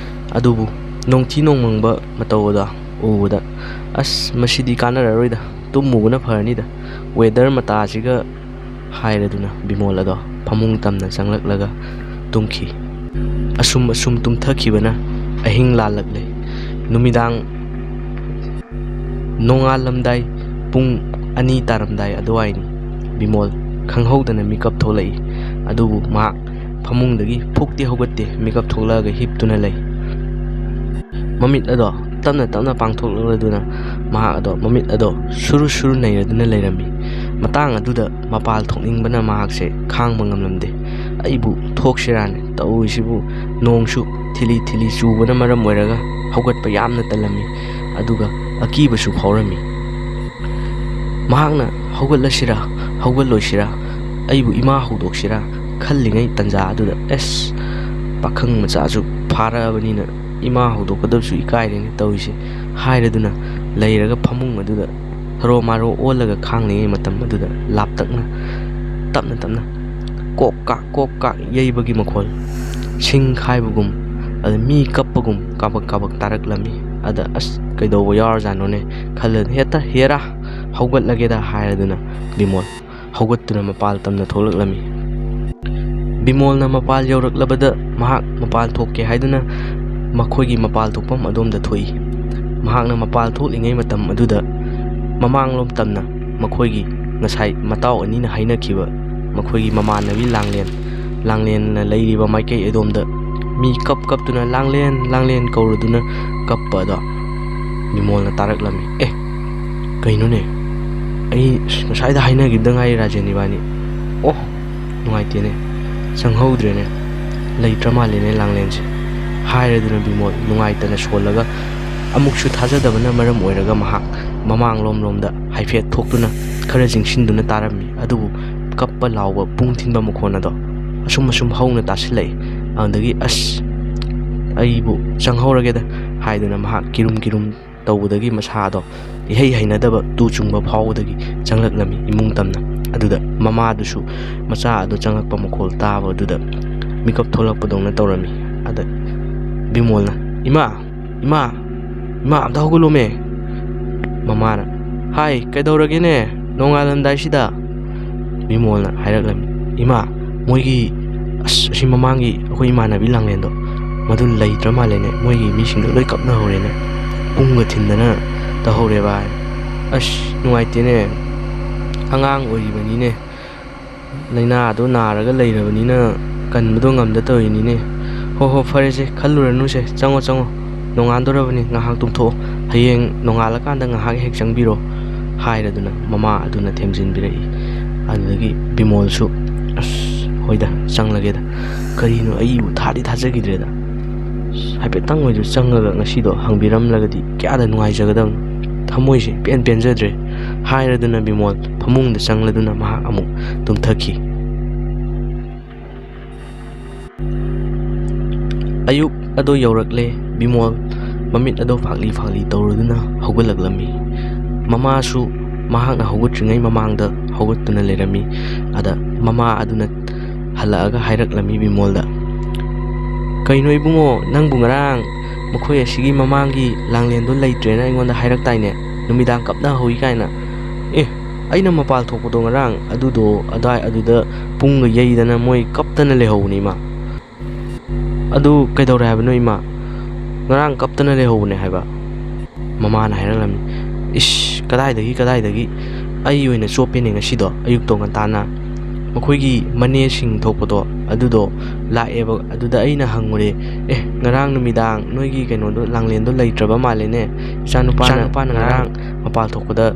ꯑꯗꯨꯕꯨ ꯅꯣꯡꯊꯤ ꯅꯣꯡꯃꯪꯕ ꯃꯇꯧ ꯑꯗꯣ ꯎꯕꯗ, "ꯑꯁ, ꯃꯁꯤꯗꯤ ꯀꯥꯟꯅꯔꯔꯣꯏꯗ, ꯇꯨꯝꯃꯨꯕꯅ ꯐꯔꯅꯤꯗ, ꯋꯦꯗꯔ ꯃꯇꯥꯁꯤꯒ" ꯍꯥꯏꯔꯗꯨꯅ ꯕꯤꯃꯣꯜ ꯑꯗꯣ ꯐꯃꯨꯡ ꯇꯝꯅ ꯆꯪꯂꯛꯂꯒ ꯇꯨꯝꯈꯤ꯫ ꯑꯁꯨꯝ ꯑꯁꯨꯝ ꯇꯨꯝꯊꯈꯤꯕꯅ ꯑꯍꯤꯡ ꯂꯥꯜꯂꯛꯂꯦ꯫ ꯅꯨꯃꯤꯗꯥꯡ ꯅꯣꯡꯉꯥꯜꯂꯝꯗꯥꯏ, ꯄꯨꯡ ꯑꯅꯤ ꯇꯥꯔꯝꯗꯥꯏ ꯑꯗꯨꯋꯥꯏꯅꯤ꯫ ꯕꯤꯃꯣꯜ ꯈꯪꯍꯧꯗꯅ ꯃꯤꯀꯞ ꯊꯣꯛꯂꯛꯏ꯫ ꯑꯗꯨꯕꯨ ꯃꯍꯥꯛ ꯐꯃꯨꯡꯗꯒꯤ ꯐꯨꯛꯇꯤ ꯍꯧꯒꯠꯇꯦ, ꯃꯤꯀꯞ ꯊꯣꯛꯂꯛꯑꯒ ꯍꯤꯞꯇꯨꯅ ꯂꯩ꯫ ꯃꯃꯤꯠ ꯑꯗꯣ ꯇꯞꯅ ꯇꯞꯅ ꯄꯥꯡꯊꯣꯛꯂꯗꯨꯅ ꯃꯍꯥꯛ ꯑꯗꯣ ꯃꯃꯤꯠ ꯑꯗꯣ ꯁꯨꯔꯨ ꯁꯨꯔꯨ ꯅꯩꯔꯗꯨꯅ ꯂꯩꯔꯝꯃꯤ꯫ ꯃꯇꯥꯡ ꯑꯗꯨꯗ ꯃꯄꯥꯜ ꯊꯣꯛꯅꯤꯡꯕꯅ ꯃꯍꯥꯛꯁꯦ ꯈꯥꯡꯕ ꯉꯝꯂꯝꯗꯦ꯫ "ꯑꯩꯕꯨ ꯊꯣꯛꯁꯤꯔꯥꯅꯦ ꯇꯧꯔꯤꯁꯤꯕꯨ, ꯅꯣꯡꯁꯨ ꯊꯤꯂꯤ ꯊꯤꯂꯤ ꯆꯨꯕꯅ ꯃꯔꯝ ꯑꯣꯏꯔꯒ ꯍꯧꯒꯠꯄ ꯌꯥꯝꯅ ꯇꯜꯂꯝꯃꯤ, ꯑꯗꯨꯒ ꯑꯀꯤꯕꯁꯨ ꯐꯥꯎꯔꯝꯃꯤ"꯫ ꯃꯍꯥꯛꯅ "ꯍꯧꯒꯠꯂꯁꯤꯔꯥ, ꯍꯧꯒꯠꯂꯣꯏꯁꯤꯔꯥ, ꯑꯩꯕꯨ ꯏꯃꯥ ꯍꯧꯗꯣꯛꯁꯤꯔꯥ" ꯈꯜꯂꯤꯉꯩ ꯇꯟꯖꯥ ꯑꯗꯨꯗ, "ꯑꯦꯁ, ꯄꯥꯈꯪ ꯃꯆꯥꯁꯨ ꯐꯥꯔꯛꯑꯕꯅꯤꯅ ꯏꯃꯥ ꯍꯧꯗꯣꯛꯀꯗꯕꯁꯨ ꯏꯀꯥꯏꯔꯦꯅꯦ ꯇꯧꯔꯤꯁꯦ" ꯍꯥꯏꯔꯗꯨꯅ ꯂꯩꯔꯒ ꯐꯃꯨꯡ ꯑꯗꯨꯗ ꯊꯔꯣ ꯃꯥꯔꯣ ꯑꯣꯜꯂꯒ ꯈꯥꯡꯂꯤꯉꯩ ꯃꯇꯝ ꯑꯗꯨꯗ ꯂꯥꯞꯇꯛꯅ ꯇꯞꯅ ꯇꯞꯅ ꯀꯣꯛ ꯀꯥꯛ ꯀꯣꯛ ꯀꯥꯛ ꯌꯩꯕꯒꯤ ꯃꯈꯣꯜ, ꯁꯤꯡ ꯈꯥꯏꯕꯒꯨꯝ, ꯑꯗ ꯃꯤ ꯀꯞꯄꯒꯨꯝ ꯀꯥꯕꯛ ꯀꯥꯕꯛ ꯇꯥꯔꯛꯂꯝꯃꯤ꯫ ꯑꯗ "ꯑꯁ, ꯀꯩꯗꯧꯕ ꯌꯥꯎꯔꯖꯥꯠꯅꯣꯅꯦ" ꯈꯜꯂ ꯍꯦꯛꯇ "ꯍꯦꯔꯥ, ꯍꯧꯒꯠꯂꯒꯦꯗ" ꯍꯥꯏꯔꯗꯨꯅ ꯕꯤꯃꯣꯜ ꯍꯧꯒꯠꯇꯨꯅ ꯃꯄꯥꯜ ꯇꯝꯅ ꯊꯣꯛꯂꯛꯂꯝꯃꯤ꯫ ꯕꯤꯃꯣꯜꯅ ꯃꯄꯥꯜ ꯌꯧꯔꯛꯂꯕꯗ ꯃꯍꯥꯛ ꯃꯄꯥꯜ ꯊꯣꯛꯀꯦ ꯍꯥꯏꯗꯨꯅ ꯃꯈꯣꯏꯒꯤ ꯃꯄꯥꯜ ꯊꯣꯛꯐꯝ ꯑꯗꯣꯝꯗ ꯊꯣꯛꯏ꯫ ꯃꯍꯥꯛꯅ ꯃꯄꯥꯜ ꯊꯣꯛꯂꯤꯉꯩ ꯃꯇꯝ ꯑꯗꯨꯗ ꯃꯃꯥꯡꯂꯣꯝ ꯇꯝꯅ ꯃꯈꯣꯏꯒꯤ ꯉꯁꯥꯏ ꯃꯇꯥꯎ ꯑꯅꯤꯅ ꯍꯥꯏꯅꯈꯤꯕ ꯃꯈꯣꯏꯒꯤ ꯃꯃꯥꯟꯅꯕꯤ ꯂꯥꯡꯂꯦꯟ, ꯂꯥꯡꯂꯦꯟꯅ ꯂꯩꯔꯤꯕ ꯃꯥꯏꯀꯩ ꯑꯗꯣꯝꯗ ꯃꯤ ꯀꯞ ꯀꯞꯇꯨꯅ "ꯂꯥꯡꯂꯦꯟ, ꯂꯥꯡꯂꯦꯟ" ꯀꯧꯔꯗꯨꯅ ꯀꯞꯄ ꯑꯗꯣ ꯕꯤꯃꯣꯜꯅ ꯇꯥꯔꯛꯂꯝꯃꯤ꯫ "ꯑꯦ, ꯀꯩꯅꯣꯅꯦ? ꯑꯩ ꯉꯁꯥꯏꯗ ꯍꯥꯏꯅꯈꯤꯕꯗ ꯉꯥꯏꯔꯤ ꯔꯥꯖꯦꯟ ꯏꯕꯥꯅꯤ꯫ ꯑꯣ, ꯅꯨꯡꯉꯥꯏꯇꯦꯅꯦ" ꯆꯪꯍꯧꯗ꯭ꯔꯦꯅꯦ, ꯂꯩꯇ꯭ꯔ ꯃꯥꯜꯂꯦꯅꯦ ꯂꯥꯡꯂꯦꯟꯁꯦ" ꯍꯥꯏꯔꯗꯨꯅ ꯕꯤꯃꯣꯜ ꯅꯨꯡꯉꯥꯏꯇꯅ ꯁꯣꯜꯂꯒ, ꯑꯃꯨꯛꯁꯨ ꯊꯥꯖꯗꯕꯅ ꯃꯔꯝ ꯑꯣꯏꯔꯒ ꯃꯍꯥꯛ ꯃꯃꯥꯡꯂꯣꯝꯂꯣꯝꯗ ꯍꯥꯏꯐꯦꯠ ꯊꯣꯛꯇꯨꯅ ꯈꯔ ꯆꯤꯡꯁꯤꯟꯗꯨꯅ ꯇꯥꯔꯝꯃꯤ꯫ ꯑꯗꯨꯕꯨ ꯀꯞꯄ ꯂꯥꯎꯕ ꯄꯨꯡ ꯊꯤꯟꯕ ꯃꯈꯣꯟ ꯑꯗꯣ ꯑꯁꯨꯝ ꯑꯁꯨꯝ ꯍꯧꯅ ꯇꯥꯁꯤꯜꯂꯛꯏ꯫ ꯑꯗꯨꯗꯒꯤ "ꯑꯁ, ꯑꯩꯕꯨ ꯆꯪꯍꯧꯔꯒꯦꯗ" ꯍꯥꯏꯗꯨꯅ ꯃꯍꯥꯛ ꯀꯤꯔꯨꯝ ꯀꯤꯔꯨꯝ ꯇꯧꯕꯗꯒꯤ ꯃꯁꯥꯗꯣ ꯏꯍꯩ ꯍꯩꯅꯗꯕ ꯇꯨ ꯆꯨꯡꯕ ꯐꯥꯎꯕꯗꯒꯤ ꯆꯪꯂꯛꯂꯝꯃꯤ ꯏꯃꯨꯡ ꯇꯝꯅ꯫ ꯑꯗꯨꯗ ꯃꯃꯥꯗꯨꯁꯨ ꯃꯆꯥ ꯑꯗꯨ ꯆꯪꯂꯛꯄ ꯃꯈꯣꯜ ꯇꯥꯕꯗꯨꯗ ꯃꯤꯀꯞ ꯊꯣꯛꯂꯛꯄꯗꯧꯅ ꯇꯧꯔꯝꯃꯤ꯫ ꯑꯗ ꯕꯤꯃꯣꯜꯅ, "ꯏꯃꯥ, ꯏꯃꯥ, ꯏꯃꯥ, ꯑꯝꯇ ꯍꯧꯒꯠꯂꯣꯃꯦ!" ꯃꯃꯥꯅ, "ꯍꯥꯏ, ꯀꯩꯗꯧꯔꯒꯦꯅꯦ ꯅꯣꯡꯉꯥꯜꯂꯝꯗꯥꯏꯁꯤꯗ?" ꯕꯤꯃꯣꯜꯅ ꯍꯥꯏꯔꯛꯂꯝꯃꯤ, "ꯏꯃꯥ, ꯃꯣꯏꯒꯤ, ꯑꯁ, ꯑꯁꯤ ꯃꯃꯥꯡꯒꯤ ꯑꯩꯈꯣꯏ ꯏꯃꯥꯟꯅꯕꯤ ꯂꯥꯡꯂꯦꯟꯗꯣ, ꯃꯗꯨ ꯂꯩꯇ꯭ꯔ ꯃꯥꯜꯂꯦꯅꯦ, ꯃꯣꯏꯒꯤ ꯃꯤꯁꯤꯡꯗꯣ ꯂꯣꯏ ꯀꯞꯅꯍꯧꯔꯦꯅꯦ, ꯄꯨꯡꯒ ꯊꯤꯟꯗꯅ ꯇꯧꯍꯧꯔꯦ ꯚꯥꯏ꯫ ꯑꯁ, ꯅꯨꯡꯉꯥꯏꯇꯦꯅꯦ, ꯑꯉꯥꯡ ꯑꯣꯏꯔꯤꯕꯅꯤꯅꯦ, ꯂꯥꯏꯅꯥꯗꯣ ꯅꯥꯔꯒ ꯂꯩꯔꯕꯅꯤꯅ ꯀꯟꯕꯗꯣ ꯉꯝꯗ ꯇꯧꯔꯤꯅꯤꯅꯦ꯫ ꯍꯣ ꯍꯣ, ꯐꯔꯦꯁꯦ, ꯈꯜꯂꯨꯔꯅꯨꯁꯦ, ꯆꯪꯉꯣ ꯆꯪꯉꯣ, ꯅꯣꯡꯉꯥꯟꯗꯣꯔꯕꯅꯤ, ꯉꯥꯏꯍꯥꯛ ꯇꯨꯝꯊꯣꯛꯑꯣ, ꯍꯌꯦꯡ ꯅꯣꯡꯉꯥꯜꯂꯀꯥꯟꯗ ꯉꯥꯏꯍꯥꯛ ꯍꯦꯛ ꯆꯪꯕꯤꯔꯣ" ꯍꯥꯏꯔꯗꯨꯅ ꯃꯃꯥ ꯑꯗꯨꯅ ꯊꯦꯝꯖꯤꯟꯕꯤꯔꯛꯏ꯫ ꯑꯗꯨꯗꯒꯤ ꯕꯤꯃꯣꯜꯁꯨ, "ꯑꯁ, ꯍꯣꯏꯗ, ꯆꯪꯂꯒꯦꯗ, ꯀꯔꯤꯅꯣ, ꯑꯩꯕꯨ ꯊꯥꯗꯤ ꯊꯥꯖꯈꯤꯗ꯭ꯔꯦꯗ꯫ ꯍꯥꯏꯐꯦꯠꯇꯪ ꯑꯣꯏꯁꯨ ꯆꯪꯉꯒ ꯉꯁꯤꯗꯣ ꯍꯪꯕꯤꯔꯝꯂꯒꯗꯤ ꯀꯌꯥꯗ ꯅꯨꯡꯉꯥꯏꯖꯒꯗꯕꯅꯣ, ꯊꯃꯣꯏꯁꯦ ꯏꯄꯦꯟ ꯄꯦꯟꯖꯗ꯭ꯔꯦ" ꯍꯥꯏꯔꯗꯨꯅ ꯕꯤꯃꯣꯜ ꯐꯃꯨꯡꯗ ꯆꯪꯂꯗꯨꯅ ꯃꯍꯥꯛ ꯑꯃꯨꯛ ꯇꯨꯝꯊꯈꯤ꯫ ꯑꯌꯨꯛ ꯑꯗꯨ ꯌꯧꯔꯛꯂꯦ꯫ ꯕꯤꯃꯣꯜ ꯃꯃꯤꯠ ꯑꯗꯨ ꯐꯥꯛꯂꯤ ꯐꯥꯛꯂꯤ ꯇꯧꯔꯗꯨꯅ ꯍꯧꯒꯠꯂꯛꯂꯝꯃꯤ꯫ ꯃꯃꯥꯁꯨ ꯃꯍꯥꯛꯅ ꯍꯧꯒꯠꯇ꯭ꯔꯤꯉꯩ ꯃꯃꯥꯡꯗ ꯍꯧꯒꯠꯇꯨꯅ ꯂꯩꯔꯝꯃꯤ꯫ ꯑꯗ ꯃꯃꯥ ꯑꯗꯨꯅ ꯍꯜꯂꯛꯑꯒ ꯍꯥꯏꯔꯛꯂꯝꯃꯤ ꯕꯤꯃꯣꯜꯗ, "ꯀꯩꯅꯣ ꯏꯕꯨꯡꯉꯣ, ꯅꯪꯕꯨ ꯉꯔꯥꯡ ꯃꯈꯣꯏ ꯑꯁꯤꯒꯤ ꯃꯃꯥꯡꯒꯤ ꯂꯥꯡꯂꯦꯟꯗꯣ ꯂꯩꯇ꯭ꯔꯦꯅ ꯑꯩꯉꯣꯟꯗ ꯍꯥꯏꯔꯛꯇꯥꯏꯅꯦ, ꯅꯨꯃꯤꯗꯥꯡ ꯀꯞꯅ ꯍꯧꯏ ꯀꯥꯏꯅ?" "ꯑꯦ, ꯑꯩꯅ ꯃꯄꯥꯜ ꯊꯣꯛꯄꯗꯣ ꯉꯔꯥꯡ ꯑꯗꯨꯗꯣ ꯑꯗꯥꯏ ꯑꯗꯨꯗ ꯄꯨꯡꯒ ꯌꯩꯗꯅ ꯃꯣꯏ ꯀꯞꯇꯅ ꯂꯩꯍꯧꯕꯅꯤ ꯏꯃꯥ꯫" "ꯑꯗꯨ ꯀꯩꯗꯧꯔꯦ ꯍꯥꯏꯕꯅꯣ ꯏꯃꯥ? ꯉꯔꯥꯡ ꯀꯞꯇꯅ ꯂꯩꯍꯧꯕꯅꯦ ꯍꯥꯏꯕ?" ꯃꯃꯥꯅ ꯍꯥꯏꯔꯛꯂꯝꯃꯤ꯫ "ꯏꯁ, ꯀꯗꯥꯏꯗꯒꯤ, ꯀꯗꯥꯏꯗꯒꯤ? ꯑꯩ ꯑꯣꯏꯅ ꯆꯣꯞꯄꯦꯅꯦ ꯉꯁꯤꯗꯣ, ꯑꯌꯨꯛꯇꯣ ꯉꯟꯇꯥꯅ꯫ ꯃꯈꯣꯏꯒꯤ ꯃꯅꯦꯁꯤꯡ ꯊꯣꯛꯄꯗꯣ ꯑꯗꯨꯗꯣ ꯂꯥꯛꯑꯦꯕ, ꯑꯗꯨꯗ ꯑꯩꯅ ꯍꯪꯉꯨꯔꯦ, 'ꯑꯦ, ꯉꯔꯥꯡ ꯅꯨꯃꯤꯗꯥꯡ ꯅꯣꯏꯒꯤ ꯀꯩꯅꯣꯗꯣ, ꯂꯥꯡꯂꯦꯟꯗꯣ ꯂꯩꯇ꯭ꯔꯕ ꯃꯥꯜꯂꯦꯅꯦ꯫ ꯏꯆꯥꯅꯨꯄꯥꯅ, ꯏꯆꯥꯅꯨꯄꯥꯅ ꯉꯔꯥꯡ ꯃꯄꯥꯜ ꯊꯣꯛꯄꯗ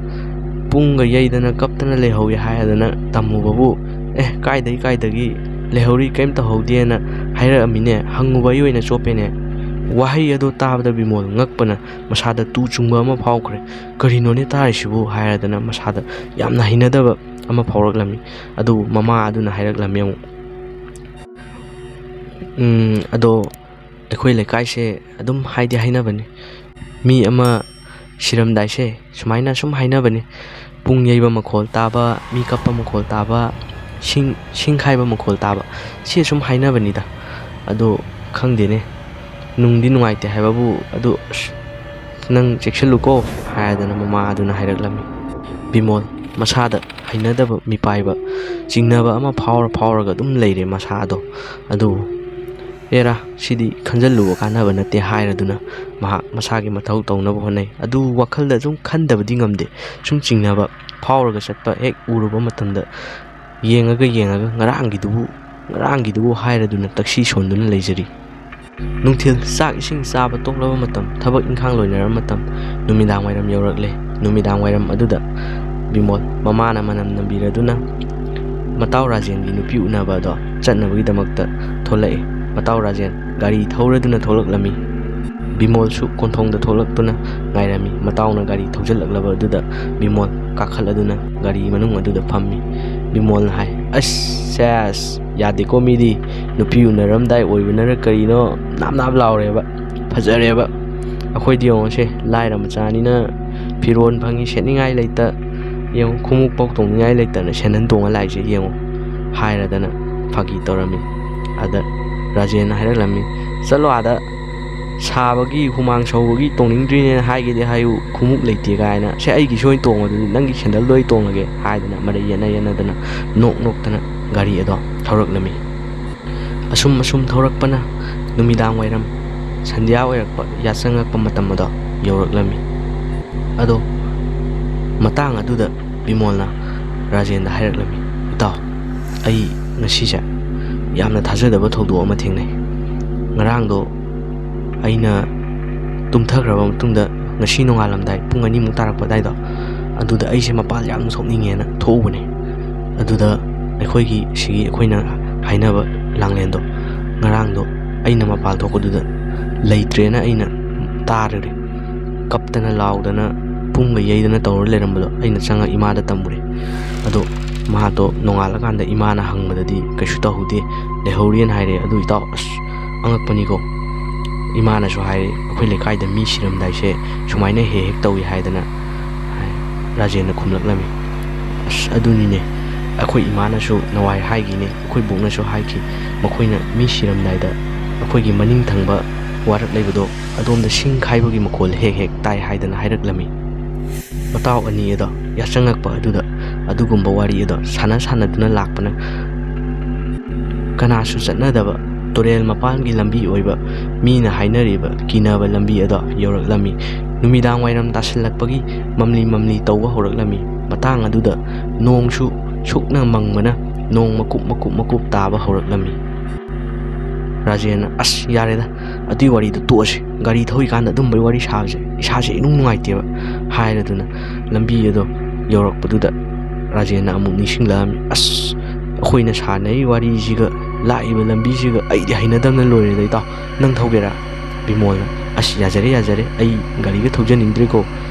ꯄꯨꯡꯒ ꯌꯩꯗꯅ ꯀꯞꯇꯅ ꯂꯩꯍꯧꯋꯤ' ꯍꯥꯏꯗꯅ ꯇꯝꯃꯨꯕꯕꯨ, ꯑꯦ, ꯀꯥꯏꯗꯒꯤ, ꯀꯥꯏꯗꯒꯤ? ꯂꯩꯍꯧꯔꯤ, ꯀꯔꯤꯝ ꯇꯧꯍꯧꯗꯦꯅ ꯍꯥꯏꯔꯛꯑꯃꯤꯅꯦ꯫ ꯍꯪꯉꯨꯕ ꯑꯩ ꯑꯣꯏꯅ ꯆꯣꯞꯄꯦꯅꯦ꯫ ꯋꯥꯍꯩ ꯑꯗꯣ ꯇꯥꯕꯗ ꯕꯤꯃꯣꯜ ꯉꯛꯄꯅ ꯃꯁꯥꯗ ꯇꯨ ꯆꯨꯡꯕ ꯑꯃ ꯐꯥꯎꯈ꯭ꯔꯦ꯫ "ꯀꯔꯤꯅꯣꯅꯦ ꯇꯥꯔꯤꯁꯤꯕꯨ?" ꯍꯥꯏꯔꯗꯅ ꯃꯁꯥꯗ ꯌꯥꯝꯅ ꯍꯩꯅꯗꯕ ꯑꯃ ꯐꯥꯎꯔꯛꯂꯝꯃꯤ꯫ ꯑꯗꯨꯕꯨ ꯃꯃꯥ ꯑꯗꯨꯅ ꯍꯥꯏꯔꯛꯂꯝꯃꯤ ꯑꯃꯨꯛ, "ꯎꯝ, ꯑꯗꯣ ꯑꯩꯈꯣꯏ ꯂꯩꯀꯥꯏꯁꯦ ꯑꯗꯨꯝ ꯍꯥꯏꯗꯤ ꯍꯥꯏꯅꯕꯅꯤ, ꯃꯤ ꯑꯃ ꯁꯤꯔꯝꯗꯥꯏꯁꯦ ꯁꯨꯃꯥꯏꯅ ꯁꯨꯝ ꯍꯥꯏꯅꯕꯅꯤ, ꯄꯨꯡ ꯌꯩꯕ ꯃꯈꯣꯜ ꯇꯥꯕ, ꯃꯤ ꯀꯞꯄ ꯃꯈꯣꯜ ꯇꯥꯕ, ꯁꯤꯡ, ꯁꯤꯡ ꯈꯥꯏꯕ ꯃꯈꯣꯜ ꯇꯥꯕ, ꯁꯤ ꯁꯨꯝ ꯍꯥꯏꯅꯕꯅꯤꯗ꯫ ꯑꯗꯣ ꯈꯪꯗꯦꯅꯦ, ꯅꯨꯡꯗꯤ ꯅꯨꯡꯉꯥꯏꯇꯦ ꯍꯥꯏꯕꯕꯨ, ꯑꯗꯨ ꯑꯁ, ꯅꯪ ꯆꯦꯛꯁꯤꯜꯂꯨꯀꯣ" ꯍꯥꯏꯗꯅ ꯃꯃꯥ ꯑꯗꯨꯅ ꯍꯥꯏꯔꯛꯂꯝꯃꯤ꯫ ꯕꯤꯃꯣꯜ ꯃꯁꯥꯗ ꯍꯩꯅꯗꯕ ꯃꯤꯄꯥꯏꯕ, ꯆꯤꯡꯅꯕ ꯑꯃ ꯐꯥꯎꯔ ꯐꯥꯎꯔꯒ ꯑꯗꯨꯝ ꯂꯩꯔꯦ ꯃꯁꯥꯗꯣ꯫ ꯑꯗꯨꯕꯨ "ꯑꯦꯔꯥ, ꯁꯤꯗꯤ ꯈꯟꯖꯜꯂꯨꯕ ꯀꯥꯟꯅꯕ ꯅꯠꯇꯦ" ꯍꯥꯏꯔꯗꯨꯅ ꯃꯍꯥꯛ ꯃꯁꯥꯒꯤ ꯃꯊꯧ ꯇꯧꯅꯕ ꯍꯣꯠꯅꯩ꯫ ꯑꯗꯨ ꯋꯥꯈꯜꯗ ꯁꯨꯝ ꯈꯟꯗꯕꯗꯤ ꯉꯝꯗꯦ꯫ ꯁꯨꯝ ꯆꯤꯡꯅꯕ ꯐꯥꯎꯔꯒ ꯆꯠꯄ ꯍꯦꯛ ꯎꯔꯨꯕ ꯃꯇꯝꯗ ꯌꯦꯡꯉꯒ ꯌꯦꯡꯉꯒ "ꯉꯔꯥꯡꯒꯤꯗꯨꯕꯨ, ꯉꯔꯥꯡꯒꯤꯗꯨꯕꯨ" ꯍꯥꯏꯔꯗꯨꯅ ꯇꯛꯁꯤ ꯁꯣꯟꯗꯨꯅ ꯂꯩꯖꯔꯤ꯫ ꯅꯨꯡꯊꯤꯜ ꯆꯥꯛ ꯏꯁꯤꯡ ꯆꯥꯕ ꯇꯣꯛꯂꯕ ꯃꯇꯝ, ꯊꯕꯛ ꯏꯪꯈꯥꯡ ꯂꯣꯏꯅꯔꯕ ꯃꯇꯝ, ꯅꯨꯃꯤꯗꯥꯡ ꯋꯥꯏꯔꯝ ꯌꯧꯔꯛꯂꯦ꯫ ꯅꯨꯃꯤꯗꯥꯡ ꯋꯥꯏꯔꯝ ꯑꯗꯨꯗ ꯕꯤꯃꯣꯜ ꯃꯃꯥꯅ ꯃꯅꯝ ꯅꯝꯕꯤꯔꯗꯨꯅ ꯃꯇꯥꯎ ꯔꯥꯖꯦꯟꯒꯤ ꯅꯨꯄꯤ ꯎꯅꯕ ꯑꯗꯣ ꯆꯠꯅꯕꯒꯤꯗꯃꯛꯇ ꯊꯣꯛꯂꯛꯏ꯫ ꯃꯇꯥꯎ ꯔꯥꯖꯦꯟ ꯒꯥꯔꯤ ꯊꯧꯔꯗꯨꯅ ꯊꯣꯛꯂꯛꯂꯝꯃꯤ꯫ ꯕꯤꯃꯣꯜꯁꯨ ꯀꯣꯟꯊꯣꯡꯗ ꯊꯣꯛꯂꯛꯇꯨꯅ ꯉꯥꯏꯔꯝꯃꯤ꯫ ꯃꯇꯥꯎꯅ ꯒꯥꯔꯤ ꯊꯧꯖꯤꯜꯂꯛꯂꯕ ꯑꯗꯨꯗ ꯕꯤꯃꯣꯜ ꯀꯥꯈꯠꯂꯗꯨꯅ ꯒꯥꯔꯤ ꯃꯅꯨꯡ ꯑꯗꯨꯗ ꯐꯝꯃꯤ꯫ ꯕꯤꯃꯣꯜꯅ ꯍꯥꯏ, "ꯑꯁ, ꯁꯦꯁ, ꯌꯥꯗꯦꯀꯣ ꯃꯤꯗꯤ꯫ ꯅꯨꯄꯤ ꯎꯅꯔꯝꯗꯥꯏ ꯑꯣꯏꯕꯅꯔ ꯀꯔꯤꯅꯣ, ꯅꯥꯞ ꯅꯥꯞ ꯂꯥꯎꯔꯦꯕ, ꯐꯖꯔꯦꯕ꯫ ꯑꯩꯈꯣꯏꯗꯤ ꯌꯦꯡꯉꯣꯁꯦ, ꯂꯥꯏꯔ ꯃꯆꯥꯅꯤꯅ ꯐꯤꯔꯣꯜ ꯐꯪꯉꯤ ꯁꯦꯠꯅꯤꯡꯉꯥꯏ ꯂꯩꯇ, ꯌꯦꯡꯉꯣ, ꯈꯣꯡꯎꯞ ꯐꯥꯎ ꯇꯣꯡꯅꯤꯡꯉꯥꯏ ꯂꯩꯇꯅ ꯁꯦꯟꯗꯟ ꯇꯣꯡꯉ ꯂꯥꯛꯏꯁꯦ ꯌꯦꯡꯉꯣ" ꯍꯥꯏꯔꯗꯅ ꯐꯥꯒꯤ ꯇꯧꯔꯝꯃꯤ꯫ ꯑꯗ ꯔꯥꯖꯦꯟꯅ ꯍꯥꯏꯔꯛꯂꯝꯃꯤ, "ꯆꯠꯂꯣ ꯑꯥꯗ, ꯁꯥꯕꯒꯤ ꯍꯨꯃꯥꯡ ꯁꯧꯕꯒꯤ ꯇꯣꯡꯅꯤꯡꯗ꯭ꯔꯤꯅꯦꯅ ꯍꯥꯏꯒꯦꯗꯤ ꯍꯥꯏꯌꯨ, ꯈꯣꯡꯎꯞ ꯂꯩꯇꯦ ꯀꯥꯏꯅ, ꯁꯦ, ꯑꯩꯒꯤꯁꯨ ꯑꯣꯏꯅ ꯇꯣꯡꯉꯣ ꯑꯗꯨꯗꯤ, ꯅꯪꯒꯤ ꯁꯦꯟꯗꯜꯗꯣ ꯑꯩ ꯇꯣꯡꯉꯒꯦ" ꯍꯥꯏꯗꯅ ꯃꯔꯩ ꯌꯦꯠꯅ ꯌꯦꯠꯅꯗꯅ ꯅꯣꯛ ꯅꯣꯛꯇꯅ ꯒꯥꯔꯤ ꯑꯗꯣ ꯊꯧꯔꯛꯂꯝꯃꯤ꯫ ꯑꯁꯨꯝ ꯑꯁꯨꯝ ꯊꯧꯔꯛꯄꯅ ꯅꯨꯃꯤꯗꯥꯡ ꯋꯥꯏꯔꯝ ꯁꯟꯙ꯭ꯌꯥ ꯑꯣꯏꯔꯛꯄ, ꯌꯥꯆꯪꯉꯛꯄ ꯃꯇꯝ ꯑꯗꯣ ꯌꯧꯔꯛꯂꯝꯃꯤ꯫ ꯑꯗꯣ ꯃꯇꯥꯡ ꯑꯗꯨꯗ ꯕꯤꯃꯣꯜꯅ ꯔꯥꯖꯦꯟꯗ ꯍꯥꯏꯔꯛꯂꯝꯃꯤ, "ꯏꯇꯥꯎ, ꯑꯩ ꯉꯁꯤꯁꯦ ꯌꯥꯝꯅ ꯊꯥꯖꯗꯕ ꯊꯧꯗꯣꯛ ꯑꯃ ꯊꯦꯡꯅꯩ꯫ ꯉꯔꯥꯡꯗꯣ ꯑꯩꯅ ꯇꯨꯝꯊꯈ꯭ꯔꯕ ꯃꯇꯨꯡꯗ ꯉꯁꯤ ꯅꯣꯡꯉꯥꯜꯂꯝꯗꯥꯏ ꯄꯨꯡ ꯑꯅꯤꯃꯨꯛ ꯇꯥꯔꯛꯄ ꯑꯗꯥꯏꯗꯣ, ꯑꯗꯨꯗ ꯑꯩꯁꯦ ꯃꯄꯥꯟ ꯌꯥꯝ ꯊꯣꯛꯅꯤꯡꯉꯦꯅ ꯊꯣꯛꯎꯕꯅꯦ꯫ ꯑꯗꯨꯗ ꯑꯩꯈꯣꯏꯒꯤ ꯁꯤꯒꯤ ꯑꯩꯈꯣꯏꯅ ꯍꯥꯏꯅꯕ ꯂꯥꯡꯂꯦꯟꯗꯣ ꯉꯔꯥꯡꯗꯣ ꯑꯩꯅ ꯃꯄꯥꯜ ꯊꯣꯛꯄꯗꯨꯗ ꯂꯩꯇ꯭ꯔꯦꯅ ꯑꯩꯅ ꯇꯥꯔꯨꯔꯦ꯫ ꯀꯞꯇꯅ ꯂꯥꯎꯗꯅ ꯄꯨꯡꯒ ꯌꯩꯗꯅ ꯇꯧꯔ ꯂꯩꯔꯝꯕꯗꯣ ꯑꯩꯅ ꯆꯪꯉ ꯏꯃꯥꯗ ꯇꯝꯃꯨꯔꯦ꯫ ꯑꯗꯣ ꯃꯥꯗꯣ ꯅꯣꯡꯉꯥꯜꯂꯀꯥꯟꯗ ꯏꯃꯥꯅ ꯍꯪꯕꯗꯗꯤ ꯀꯩꯁꯨ ꯇꯧꯍꯧꯗꯦ, ꯂꯩꯍꯧꯔꯤꯅ ꯍꯥꯏꯔꯦ꯫ ꯑꯗꯨ ꯏꯇꯥꯎ, ꯑꯁ, ꯑꯉꯛꯄꯅꯤꯀꯣ꯫ ꯏꯃꯥꯅꯁꯨ ꯍꯥꯏꯔꯦ, "ꯑꯩꯈꯣꯏ ꯂꯩꯀꯥꯏꯗ ꯃꯤ ꯁꯤꯔꯝꯗꯥꯏꯁꯦ ꯁꯨꯃꯥꯏꯅ ꯍꯦꯛ ꯍꯦꯛ ꯇꯧꯏ" ꯍꯥꯏꯗꯅ ꯔꯥꯖꯦꯟꯅ ꯈꯨꯝꯂꯛꯂꯝꯃꯤ꯫ "ꯑꯁ, ꯑꯗꯨꯅꯤꯅꯦ, ꯑꯩꯈꯣꯏ ꯏꯃꯥꯅꯁꯨ ꯅꯋꯥꯏ ꯍꯥꯏꯈꯤꯅꯦ, ꯑꯩꯈꯣꯏ ꯕꯣꯛꯅꯁꯨ ꯍꯥꯏꯈꯤ, ꯃꯈꯣꯏꯅ ꯃꯤ ꯁꯤꯔꯝꯗꯥꯏꯗ ꯑꯩꯈꯣꯏꯒꯤ ꯃꯅꯤꯡ ꯊꯪꯕ ꯋꯥꯔꯛ ꯂꯩꯕꯗꯣ ꯑꯗꯣꯝꯗ ꯁꯤꯡ ꯈꯥꯏꯕꯒꯤ ꯃꯈꯣꯜ ꯍꯦꯛ ꯍꯦꯛ ꯇꯥꯏ" ꯍꯥꯏꯗꯅ ꯍꯥꯏꯔꯛꯂꯝꯃꯤ꯫ ꯃꯇꯥꯎ ꯑꯅꯤ ꯑꯗꯣ ꯌꯥꯆꯪꯉꯛꯄ ꯑꯗꯨꯗ ꯑꯗꯨꯒꯨꯝꯕ ꯋꯥꯔꯤ ꯑꯗꯣ ꯁꯥꯟꯅ ꯁꯥꯟꯅꯗꯨꯅ ꯂꯥꯛꯄꯅ ꯀꯅꯥꯁꯨ ꯆꯠꯅꯗꯕ ꯇꯨꯔꯦꯜ ꯃꯄꯥꯟꯒꯤ ꯂꯝꯕꯤ ꯑꯣꯏꯕ ꯃꯤꯅ ꯍꯥꯏꯅꯔꯤꯕ ꯀꯤꯅꯕ ꯂꯝꯕꯤ ꯑꯗꯣ ꯌꯧꯔꯛꯂꯝꯃꯤ꯫ ꯅꯨꯃꯤꯗꯥꯡ ꯋꯥꯏꯔꯝ ꯇꯥꯁꯤꯜꯂꯛꯄꯒꯤ ꯃꯝꯂꯤ ꯃꯝꯂꯤ ꯇꯧꯕ ꯍꯧꯔꯛꯂꯝꯃꯤ꯫ ꯃꯇꯥꯡ ꯑꯗꯨꯗ ꯅꯣꯡꯁꯨ ꯁꯨꯛꯅ ꯃꯪꯕꯅ ꯅꯣꯡ ꯃꯀꯨꯞ ꯃꯀꯨꯞ ꯃꯀꯨꯞ ꯇꯥꯕ ꯍꯧꯔꯛꯂꯝꯃꯤ꯫ ꯔꯥꯖꯦꯟꯅ, "ꯑꯁ, ꯌꯥꯔꯦꯗ, ꯑꯗꯨꯏ ꯋꯥꯔꯤꯗꯣ ꯇꯣꯛꯑꯁꯤ꯫ ꯒꯥꯔꯤ ꯊꯧꯔꯤꯀꯥꯟꯗ ꯑꯗꯨꯝꯕꯩ ꯋꯥꯔꯤ ꯁꯥꯕꯁꯦ ꯏꯁꯥꯁꯦ ꯏꯅꯨꯡ ꯅꯨꯡꯉꯥꯏꯇꯦꯕ" ꯍꯥꯏꯔꯗꯨꯅ ꯂꯝꯕꯤ ꯑꯗꯣ ꯌꯧꯔꯛꯄꯗꯨꯗ ꯔꯥꯖꯦꯟꯅ ꯑꯃꯨꯛ ꯅꯤꯡꯁꯤꯡꯂꯛꯑꯝꯃꯤ꯫ "ꯑꯁ, ꯑꯩꯈꯣꯏꯅ ꯁꯥꯟꯅꯔꯤ ꯋꯥꯔꯤꯁꯤꯒ ꯂꯥꯛꯏꯕ ꯂꯝꯕꯤꯁꯤꯒ ꯑꯩꯗꯤ ꯍꯩꯅꯗꯕꯅ ꯂꯣꯏꯔꯦꯗ, ꯏꯇꯥꯎ꯫ ꯅꯪ ꯊꯧꯒꯦꯔꯥ?" ꯕꯤꯃꯣꯜꯅ, "ꯑꯁ, ꯌꯥꯖꯔꯦ, ꯌꯥꯖꯔꯦ, ꯑꯩ ꯒꯥꯔꯤꯒ ꯊꯧꯖꯅꯤꯡꯗ꯭ꯔꯦꯀꯣ꯫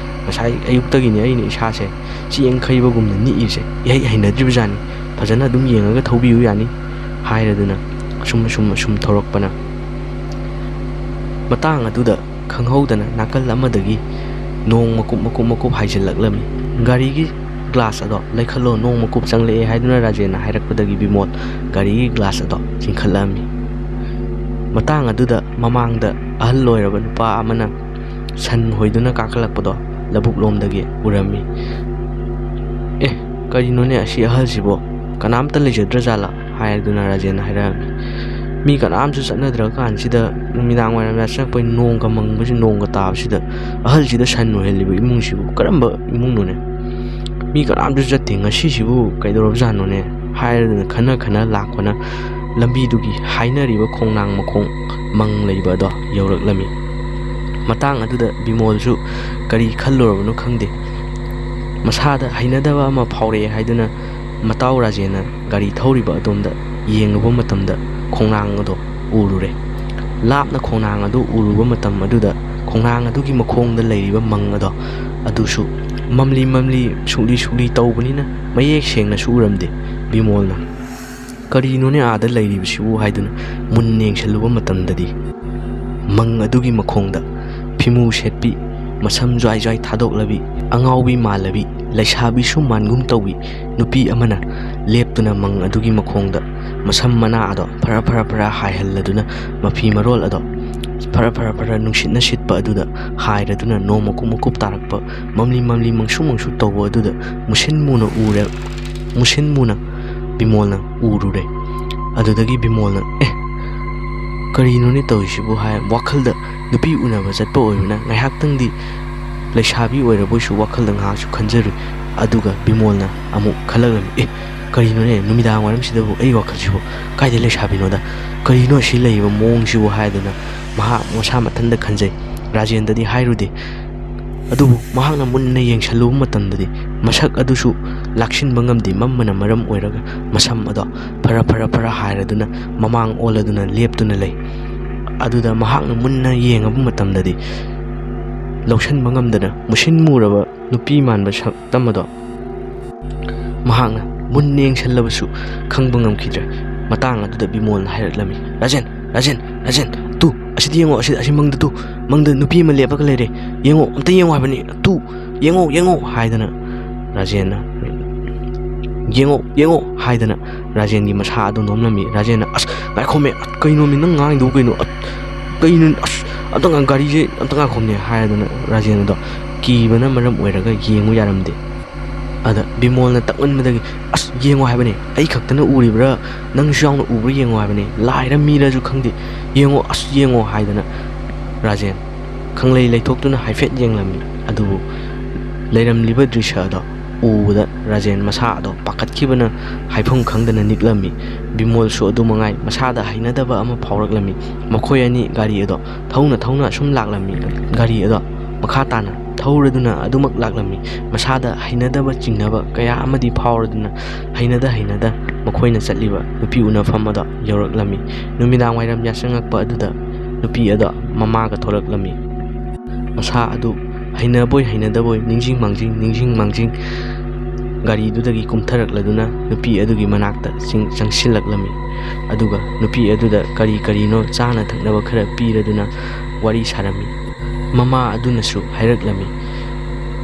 ꯉꯁꯥꯏ ꯑꯌꯨꯛꯇꯒꯤꯅꯦ ꯑꯩꯅ ꯏꯁꯥꯁꯦ ꯆꯦꯡ ꯈꯩꯕꯒꯨꯝꯅ ꯅꯤꯛꯏꯁꯦ, ꯏꯍꯩ ꯍꯩꯅꯗ꯭ꯔꯤꯕꯖꯥꯠꯅꯤ꯫ ꯐꯖꯅ ꯑꯗꯨꯝ ꯌꯦꯡꯉꯒ ꯊꯧꯕꯤꯌꯨ ꯌꯥꯅꯤ" ꯍꯥꯏꯔꯗꯨꯅ ꯑꯁꯨꯝ ꯑꯁꯨꯝ ꯑꯁꯨꯝ ꯊꯧꯔꯛꯄꯅ ꯃꯇꯥꯡ ꯑꯗꯨꯗ ꯈꯪꯍꯧꯗꯅ ꯅꯥꯀꯜ ꯑꯃꯗꯒꯤ ꯅꯣꯡ ꯃꯀꯨꯞ ꯃꯀꯨꯞ ꯃꯀꯨꯞ ꯍꯥꯏꯖꯤꯜꯂꯛꯂꯝꯃꯤ꯫ "ꯒꯥꯔꯤꯒꯤ ꯒ꯭ꯂꯥꯁ ꯑꯗꯣ ꯂꯩꯈꯠꯂꯣ, ꯅꯣꯡ ꯃꯀꯨꯞ ꯆꯪꯂꯛꯑꯦ" ꯍꯥꯏꯗꯨꯅ ꯔꯥꯖꯦꯟꯅ ꯍꯥꯏꯔꯛꯄꯗꯒꯤ ꯕꯤꯃꯣꯜ ꯒꯥꯔꯤꯒꯤ ꯒ꯭ꯂꯥꯁ ꯑꯗꯣ ꯆꯤꯡꯈꯠꯂꯛꯑꯝꯃꯤ꯫ ꯃꯇꯥꯡ ꯑꯗꯨꯗ ꯃꯃꯥꯡꯗ ꯑꯍꯜ ꯑꯣꯏꯔꯕ ꯅꯨꯄꯥ ꯑꯃꯅ ꯁꯟ ꯍꯣꯏꯗꯨꯅ ꯀꯥꯈꯠꯂꯛꯄꯗꯣ ꯂꯧꯕꯨꯛ ꯂꯣꯝꯗꯒꯤ ꯎꯔꯝꯃꯤ꯫ "ꯑꯦ, ꯀꯔꯤꯅꯣꯅꯦ ꯑꯁꯤ ꯑꯍꯜꯁꯤꯕꯣ? ꯀꯅꯥꯝꯇ ꯂꯩꯖꯗ꯭ꯔꯖꯥꯠꯂꯥ?" ꯍꯥꯏꯗꯨꯅ ꯔꯥꯖꯦꯟꯅ ꯍꯥꯏꯔꯛꯑꯝꯃꯤ꯫ "ꯃꯤ ꯀꯅꯥꯝꯁꯨ ꯆꯠꯅꯗ꯭ꯔ ꯀꯥꯟꯁꯤꯗ, ꯅꯨꯃꯤꯗꯥꯡ ꯋꯥꯏꯔꯝ ꯌꯥꯆꯪꯉꯛꯄꯩ ꯅꯣꯡꯒ ꯃꯪꯕꯁꯤ, ꯅꯣꯡꯒ ꯇꯥꯕꯁꯤꯗ ꯑꯍꯜꯁꯤꯗ ꯁꯟ ꯑꯣꯏꯍꯜꯂꯤꯕ ꯏꯃꯨꯡꯁꯤꯕꯨ ꯀꯔꯝꯕ ꯏꯃꯨꯡꯅꯣꯅꯦ? ꯃꯤ ꯀꯅꯥꯝꯁꯨ ꯆꯠꯇꯦ, ꯉꯁꯤꯁꯤꯕꯨ ꯀꯩꯗꯧꯔꯕꯖꯥꯠꯅꯣꯅꯦ?" ꯍꯥꯏꯔꯗꯨꯅ ꯈꯟꯅ ꯈꯟꯅ ꯂꯥꯛꯄꯅ ꯂꯝꯕꯤꯗꯨꯒꯤ ꯍꯥꯏꯅꯔꯤꯕ ꯈꯣꯡꯅꯥꯡ ꯃꯈꯣꯡ ꯃꯪ ꯂꯩꯕ ꯑꯗꯣ ꯌꯧꯔꯛꯂꯝꯃꯤ꯫ ꯃꯇꯥꯡ ꯑꯗꯨꯗ ꯕꯤꯃꯣꯜꯁꯨ ꯀꯔꯤ ꯈꯜꯂꯨꯔꯕꯅꯣ ꯈꯪꯗꯦ, ꯃꯁꯥꯗ ꯍꯩꯅꯗꯕ ꯑꯃ ꯐꯥꯎꯔꯛꯑꯦ ꯍꯥꯏꯗꯨꯅ ꯃꯇꯥꯎ ꯔꯥꯖꯦꯟꯅ ꯒꯥꯔꯤ ꯊꯧꯔꯤꯕ ꯑꯗꯣꯝꯗ ꯌꯦꯡꯂꯨꯕ ꯃꯇꯝꯗ ꯈꯣꯡꯅꯥꯡ ꯑꯗꯣ ꯎꯔꯨꯔꯦ꯫ ꯂꯥꯞꯅ ꯈꯣꯡꯅꯥꯡ ꯑꯗꯨ ꯎꯔꯨꯕ ꯃꯇꯝ ꯑꯗꯨꯗ ꯈꯣꯡꯅꯥꯡ ꯑꯗꯨꯒꯤ ꯃꯈꯣꯡꯗ ꯂꯩꯔꯤꯕ ꯃꯪ ꯑꯗꯣ ꯑꯗꯨꯁꯨ ꯃꯝꯂꯤ ꯃꯝꯂꯤ ꯁꯨꯛꯂꯤ ꯁꯨꯛꯂꯤ ꯇꯧꯕꯅꯤꯅ ꯃꯌꯦꯛ ꯁꯦꯡꯅꯁꯨ ꯎꯔꯝꯗꯦ꯫ ꯕꯤꯃꯣꯜꯅ "ꯀꯔꯤꯅꯣꯅꯦ ꯑꯥꯗ ꯂꯩꯔꯤꯕꯁꯤꯕꯨ?" ꯍꯥꯏꯗꯨꯅ ꯃꯨꯟꯅ ꯌꯦꯡꯁꯤꯜꯂꯨꯕ ꯃꯇꯝꯗꯗꯤ ꯃꯪ ꯑꯗꯨꯒꯤ ꯃꯈꯣꯡꯗ ꯐꯤꯃꯨ ꯁꯦꯠꯄꯤ, ꯃꯁꯝ ꯖ꯭ꯋꯥꯏ ꯖ꯭ꯋꯥꯏ ꯊꯥꯗꯣꯛꯂꯕꯤ, ꯑꯉꯥꯎꯕꯤ ꯃꯥꯜꯂꯕꯤ, ꯂꯩꯁꯥꯕꯤꯁꯨ ꯃꯥꯟꯒꯨꯝ ꯇꯧꯕꯤ ꯅꯨꯄꯤ ꯑꯃꯅ ꯂꯦꯞꯇꯨꯅ ꯃꯪ ꯑꯗꯨꯒꯤ ꯃꯈꯣꯡꯗ ꯃꯁꯝ ꯃꯅꯥ ꯑꯗꯣ ꯐꯔ ꯐꯔ ꯐꯔ ꯍꯥꯏꯍꯜꯂꯗꯨꯅ, ꯃꯐꯤ ꯃꯔꯣꯜ ꯑꯗꯣ ꯐꯔ ꯐꯔ ꯐꯔ ꯅꯨꯡꯁꯤꯠꯅ ꯁꯤꯠꯄ ꯑꯗꯨꯗ ꯍꯥꯏꯔꯗꯨꯅ, ꯅꯣꯡ ꯃꯀꯨꯞ ꯃꯀꯨꯞ ꯇꯥꯔꯛꯄ, ꯃꯝꯂꯤ ꯃꯝꯂꯤ ꯃꯪꯁꯨ ꯃꯪꯁꯨ ꯇꯧꯕ ꯑꯗꯨꯗ ꯃꯨꯁꯤꯟ ꯃꯨꯅ ꯎꯔꯦ꯫ ꯃꯨꯁꯤꯟ ꯃꯨꯅ ꯕꯤꯃꯣꯜꯅ ꯎꯔꯨꯔꯦ꯫ ꯑꯗꯨꯗꯒꯤ ꯕꯤꯃꯣꯜꯅ "ꯑꯦ, ꯀꯔꯤꯅꯣꯅꯦ ꯇꯧꯔꯤꯁꯤꯕꯨ?" ꯍꯥꯏ ꯋꯥꯈꯜꯗ, ꯅꯨꯄꯤ ꯎꯅꯕ ꯆꯠꯄ ꯑꯣꯏꯕꯅ ꯉꯥꯏꯍꯥꯛꯇꯪꯗꯤ ꯂꯩꯁꯥꯕꯤ ꯑꯣꯏꯔꯕꯣꯏꯁꯨ ꯋꯥꯈꯜꯗ ꯉꯥꯏꯍꯥꯛꯁꯨ ꯈꯟꯖꯔꯨꯏ꯫ ꯑꯗꯨꯒ ꯕꯤꯃꯣꯜꯅ ꯑꯃꯨꯛ ꯈꯜꯂꯛꯂꯝꯃꯤ, "ꯑꯦ, ꯀꯔꯤꯅꯣꯅꯦ ꯅꯨꯃꯤꯗꯥꯡ ꯋꯥꯏꯔꯝꯁꯤꯗꯕꯨ ꯑꯩ ꯋꯥꯈꯜꯁꯤꯕꯨ ꯀꯥꯏꯗꯩ ꯂꯩꯁꯥꯕꯤꯅꯣꯗ? ꯀꯔꯤꯅꯣ ꯑꯁꯤ ꯂꯩꯔꯤꯕ ꯃꯑꯣꯡꯁꯤꯕꯨ?" ꯍꯥꯏꯗꯅ ꯃꯍꯥꯛ ꯃꯁꯥ ꯃꯊꯟꯇ ꯈꯟꯖꯩ꯫ ꯔꯥꯖꯦꯟꯗꯗꯤ ꯍꯥꯏꯔꯨꯗꯦ꯫ ꯑꯗꯨꯕꯨ ꯃꯍꯥꯛꯅ ꯃꯨꯟꯅ ꯌꯦꯡꯁꯤꯜꯂꯨꯕ ꯃꯇꯝꯗꯗꯤ ꯃꯁꯛ ꯑꯗꯨꯁꯨ ꯂꯥꯛꯁꯤꯟꯕ ꯉꯝꯗꯦ꯫ ꯃꯝꯕꯅ ꯃꯔꯝ ꯑꯣꯏꯔꯒ ꯃꯁꯝ ꯑꯗꯣ ꯐꯔ ꯐꯔ ꯐꯔ ꯍꯥꯏꯔꯗꯨꯅ ꯃꯃꯥꯡ ꯑꯣꯜꯂꯗꯨꯅ ꯂꯦꯞꯇꯨꯅ ꯂꯩ꯫ ꯑꯗꯨꯗ ꯃꯍꯥꯛꯅ ꯃꯨꯟꯅ ꯌꯦꯡꯉꯕ ꯃꯇꯝꯗꯗꯤ ꯂꯧꯁꯤꯟꯕ ꯉꯝꯗꯅ ꯃꯨꯁꯤꯟ ꯃꯨꯔꯕ ꯅꯨꯄꯤ ꯃꯥꯟꯕ ꯁꯛꯇꯝ ꯑꯗꯣ ꯃꯍꯥꯛꯅ ꯃꯨꯟꯅ ꯌꯦꯡꯁꯤꯜꯂꯕꯁꯨ ꯈꯪꯕ ꯉꯝꯈꯤꯗ꯭ꯔꯦ꯫ ꯃꯇꯥꯡ ꯑꯗꯨꯗ ꯕꯤꯃꯣꯜꯅ ꯍꯥꯏꯔꯛꯂꯝꯃꯤ, "ꯔꯥꯖꯦꯟ, ꯔꯥꯖꯦꯟ, ꯔꯥꯖꯦꯟ, ꯇꯨ, ꯑꯁꯤꯗ ꯌꯦꯡꯉꯣ, ꯑꯁꯤ, ꯑꯁꯤ ꯃꯪꯗ ꯇꯨ, ꯃꯪꯗ ꯅꯨꯄꯤ ꯑꯃ ꯂꯦꯞꯄꯒ ꯂꯩꯔꯦ꯫ ꯌꯦꯡꯉꯣ, ꯑꯝꯇ ꯌꯦꯡꯉꯣ ꯍꯥꯏꯕꯅꯤ, ꯇꯨ, ꯌꯦꯡꯉꯣ, ꯌꯦꯡꯉꯣ" ꯍꯥꯏꯗꯅ ꯔꯥꯖꯦꯟꯅ, "ꯌꯦꯡꯉꯣ, ꯌꯦꯡꯉꯣ" ꯍꯥꯏꯗꯅ ꯔꯥꯖꯦꯟꯒꯤ ꯃꯁꯥ ꯑꯗꯨ ꯅꯣꯝꯂꯝꯃꯤ꯫ ꯔꯥꯖꯦꯟꯅ, "ꯑꯁ, ꯉꯥꯏꯈꯣꯃꯦ, ꯑꯁ, ꯀꯩꯅꯣꯃꯤ ꯅꯪ ꯉꯥꯡꯉꯤꯗꯨꯕꯨ ꯀꯩꯅꯣ? ꯑꯁ, ꯀꯩꯅꯣ? ꯑꯁ, ꯑꯝꯇ ꯉꯥꯏ-, ꯒꯥꯔꯤꯁꯦ ꯑꯝꯇ ꯉꯥꯏꯈꯣꯃꯦ" ꯍꯥꯏꯗꯅ ꯔꯥꯖꯦꯟ ꯑꯗꯣ ꯀꯤꯕꯅ ꯃꯔꯝ ꯑꯣꯏꯔꯒ ꯌꯦꯡꯉꯨ ꯌꯥꯔꯝꯗꯦ꯫ ꯑꯗ ꯕꯤꯃꯣꯜꯅ ꯇꯛꯃꯟꯕꯗꯒꯤ, "ꯑꯁ, ꯌꯦꯡꯉꯣ ꯍꯥꯏꯕꯅꯦ, ꯑꯩ ꯈꯛꯇꯅ ꯎꯔꯤꯕ꯭ꯔꯥ, ꯅꯪꯁꯨ ꯌꯥꯎꯅ ꯎꯕ꯭ꯔꯥ ꯌꯦꯡꯉꯣ ꯍꯥꯏꯕꯅꯦ, ꯂꯥꯏꯔ ꯃꯤꯔꯁꯨ ꯈꯪꯗꯦ, ꯌꯦꯡꯉꯣ, ꯑꯁ, ꯌꯦꯡꯉꯣ" ꯍꯥꯏꯗꯅ ꯔꯥꯖꯦꯟ ꯈꯪꯂꯩ ꯂꯩꯊꯣꯛꯇꯨꯅ ꯍꯥꯏꯐꯦꯠ ꯌꯦꯡꯂꯝꯃꯤ꯫ ꯑꯗꯨꯕꯨ ꯂꯩꯔꯝꯂꯤꯕ ꯗ꯭ꯔꯤꯁ꯭ꯌ ꯑꯗꯣ ꯎꯕꯗ ꯔꯥꯖꯦꯟ ꯃꯁꯥ ꯑꯗꯣ ꯄꯥꯈꯠꯈꯤꯕꯅ ꯍꯥꯏꯐꯝ ꯈꯪꯗꯅ ꯅꯤꯛꯂꯝꯃꯤ꯫ ꯕꯤꯃꯣꯜꯁꯨ ꯑꯗꯨ ꯃꯉꯥꯏ, ꯃꯁꯥꯗ ꯍꯩꯅꯗꯕ ꯑꯃ ꯐꯥꯎꯔꯛꯂꯝꯃꯤ꯫ ꯃꯈꯣꯏ ꯑꯅꯤ ꯒꯥꯔꯤ ꯑꯗꯣ ꯊꯧꯅ ꯊꯧꯅ ꯑꯁꯨꯝ ꯂꯥꯛꯂꯝꯃꯤ꯫ ꯒꯥꯔꯤ ꯑꯗꯣ ꯃꯈꯥ ꯇꯥꯅ ꯊꯧꯔꯗꯨꯅ ꯑꯗꯨꯃꯛ ꯂꯥꯛꯂꯝꯃꯤ꯫ ꯃꯁꯥꯗ ꯍꯩꯅꯗꯕ ꯆꯤꯡꯅꯕ ꯀꯌꯥ ꯑꯃꯗꯤ ꯐꯥꯎꯔꯗꯨꯅ ꯍꯩꯅꯗ ꯍꯩꯅꯗ ꯃꯈꯣꯏꯅ ꯆꯠꯂꯤꯕ ꯅꯨꯄꯤ ꯎꯅꯐꯝ ꯑꯗꯣ ꯌꯧꯔꯛꯂꯝꯃꯤ꯫ ꯅꯨꯃꯤꯗꯥꯡ ꯋꯥꯏꯔꯝ ꯌꯥꯆꯪꯉꯛꯄ ꯑꯗꯨꯗ ꯅꯨꯄꯤ ꯑꯗꯣ ꯃꯃꯥꯒ ꯊꯣꯛꯂꯛꯂꯝꯃꯤ꯫ ꯃꯁꯥ ꯑꯗꯨ ꯍꯩꯅꯕꯣꯏ ꯍꯩꯅꯗꯕꯣꯏ, ꯅꯤꯡꯁꯤꯡ ꯃꯥꯡꯖꯤꯡ ꯅꯤꯡꯁꯤꯡ ꯃꯥꯡꯖꯤꯡ ꯒꯥꯔꯤꯗꯨꯗꯒꯤ ꯀꯨꯝꯊꯔꯛꯂꯗꯨꯅ ꯅꯨꯄꯤ ꯑꯗꯨꯒꯤ ꯃꯅꯥꯛꯇ ꯆꯤꯡ-, ꯆꯪꯁꯤꯜꯂꯛꯂꯝꯃꯤ꯫ ꯑꯗꯨꯒ ꯅꯨꯄꯤ ꯑꯗꯨꯗ ꯀꯔꯤ ꯀꯔꯤꯅꯣ ꯆꯥꯅ ꯊꯛꯅꯕ ꯈꯔ ꯄꯤꯔꯗꯨꯅ ꯋꯥꯔꯤ ꯁꯥꯔꯝꯃꯤ꯫ ꯃꯃꯥ ꯑꯗꯨꯅꯁꯨ ꯍꯥꯏꯔꯛꯂꯝꯃꯤ,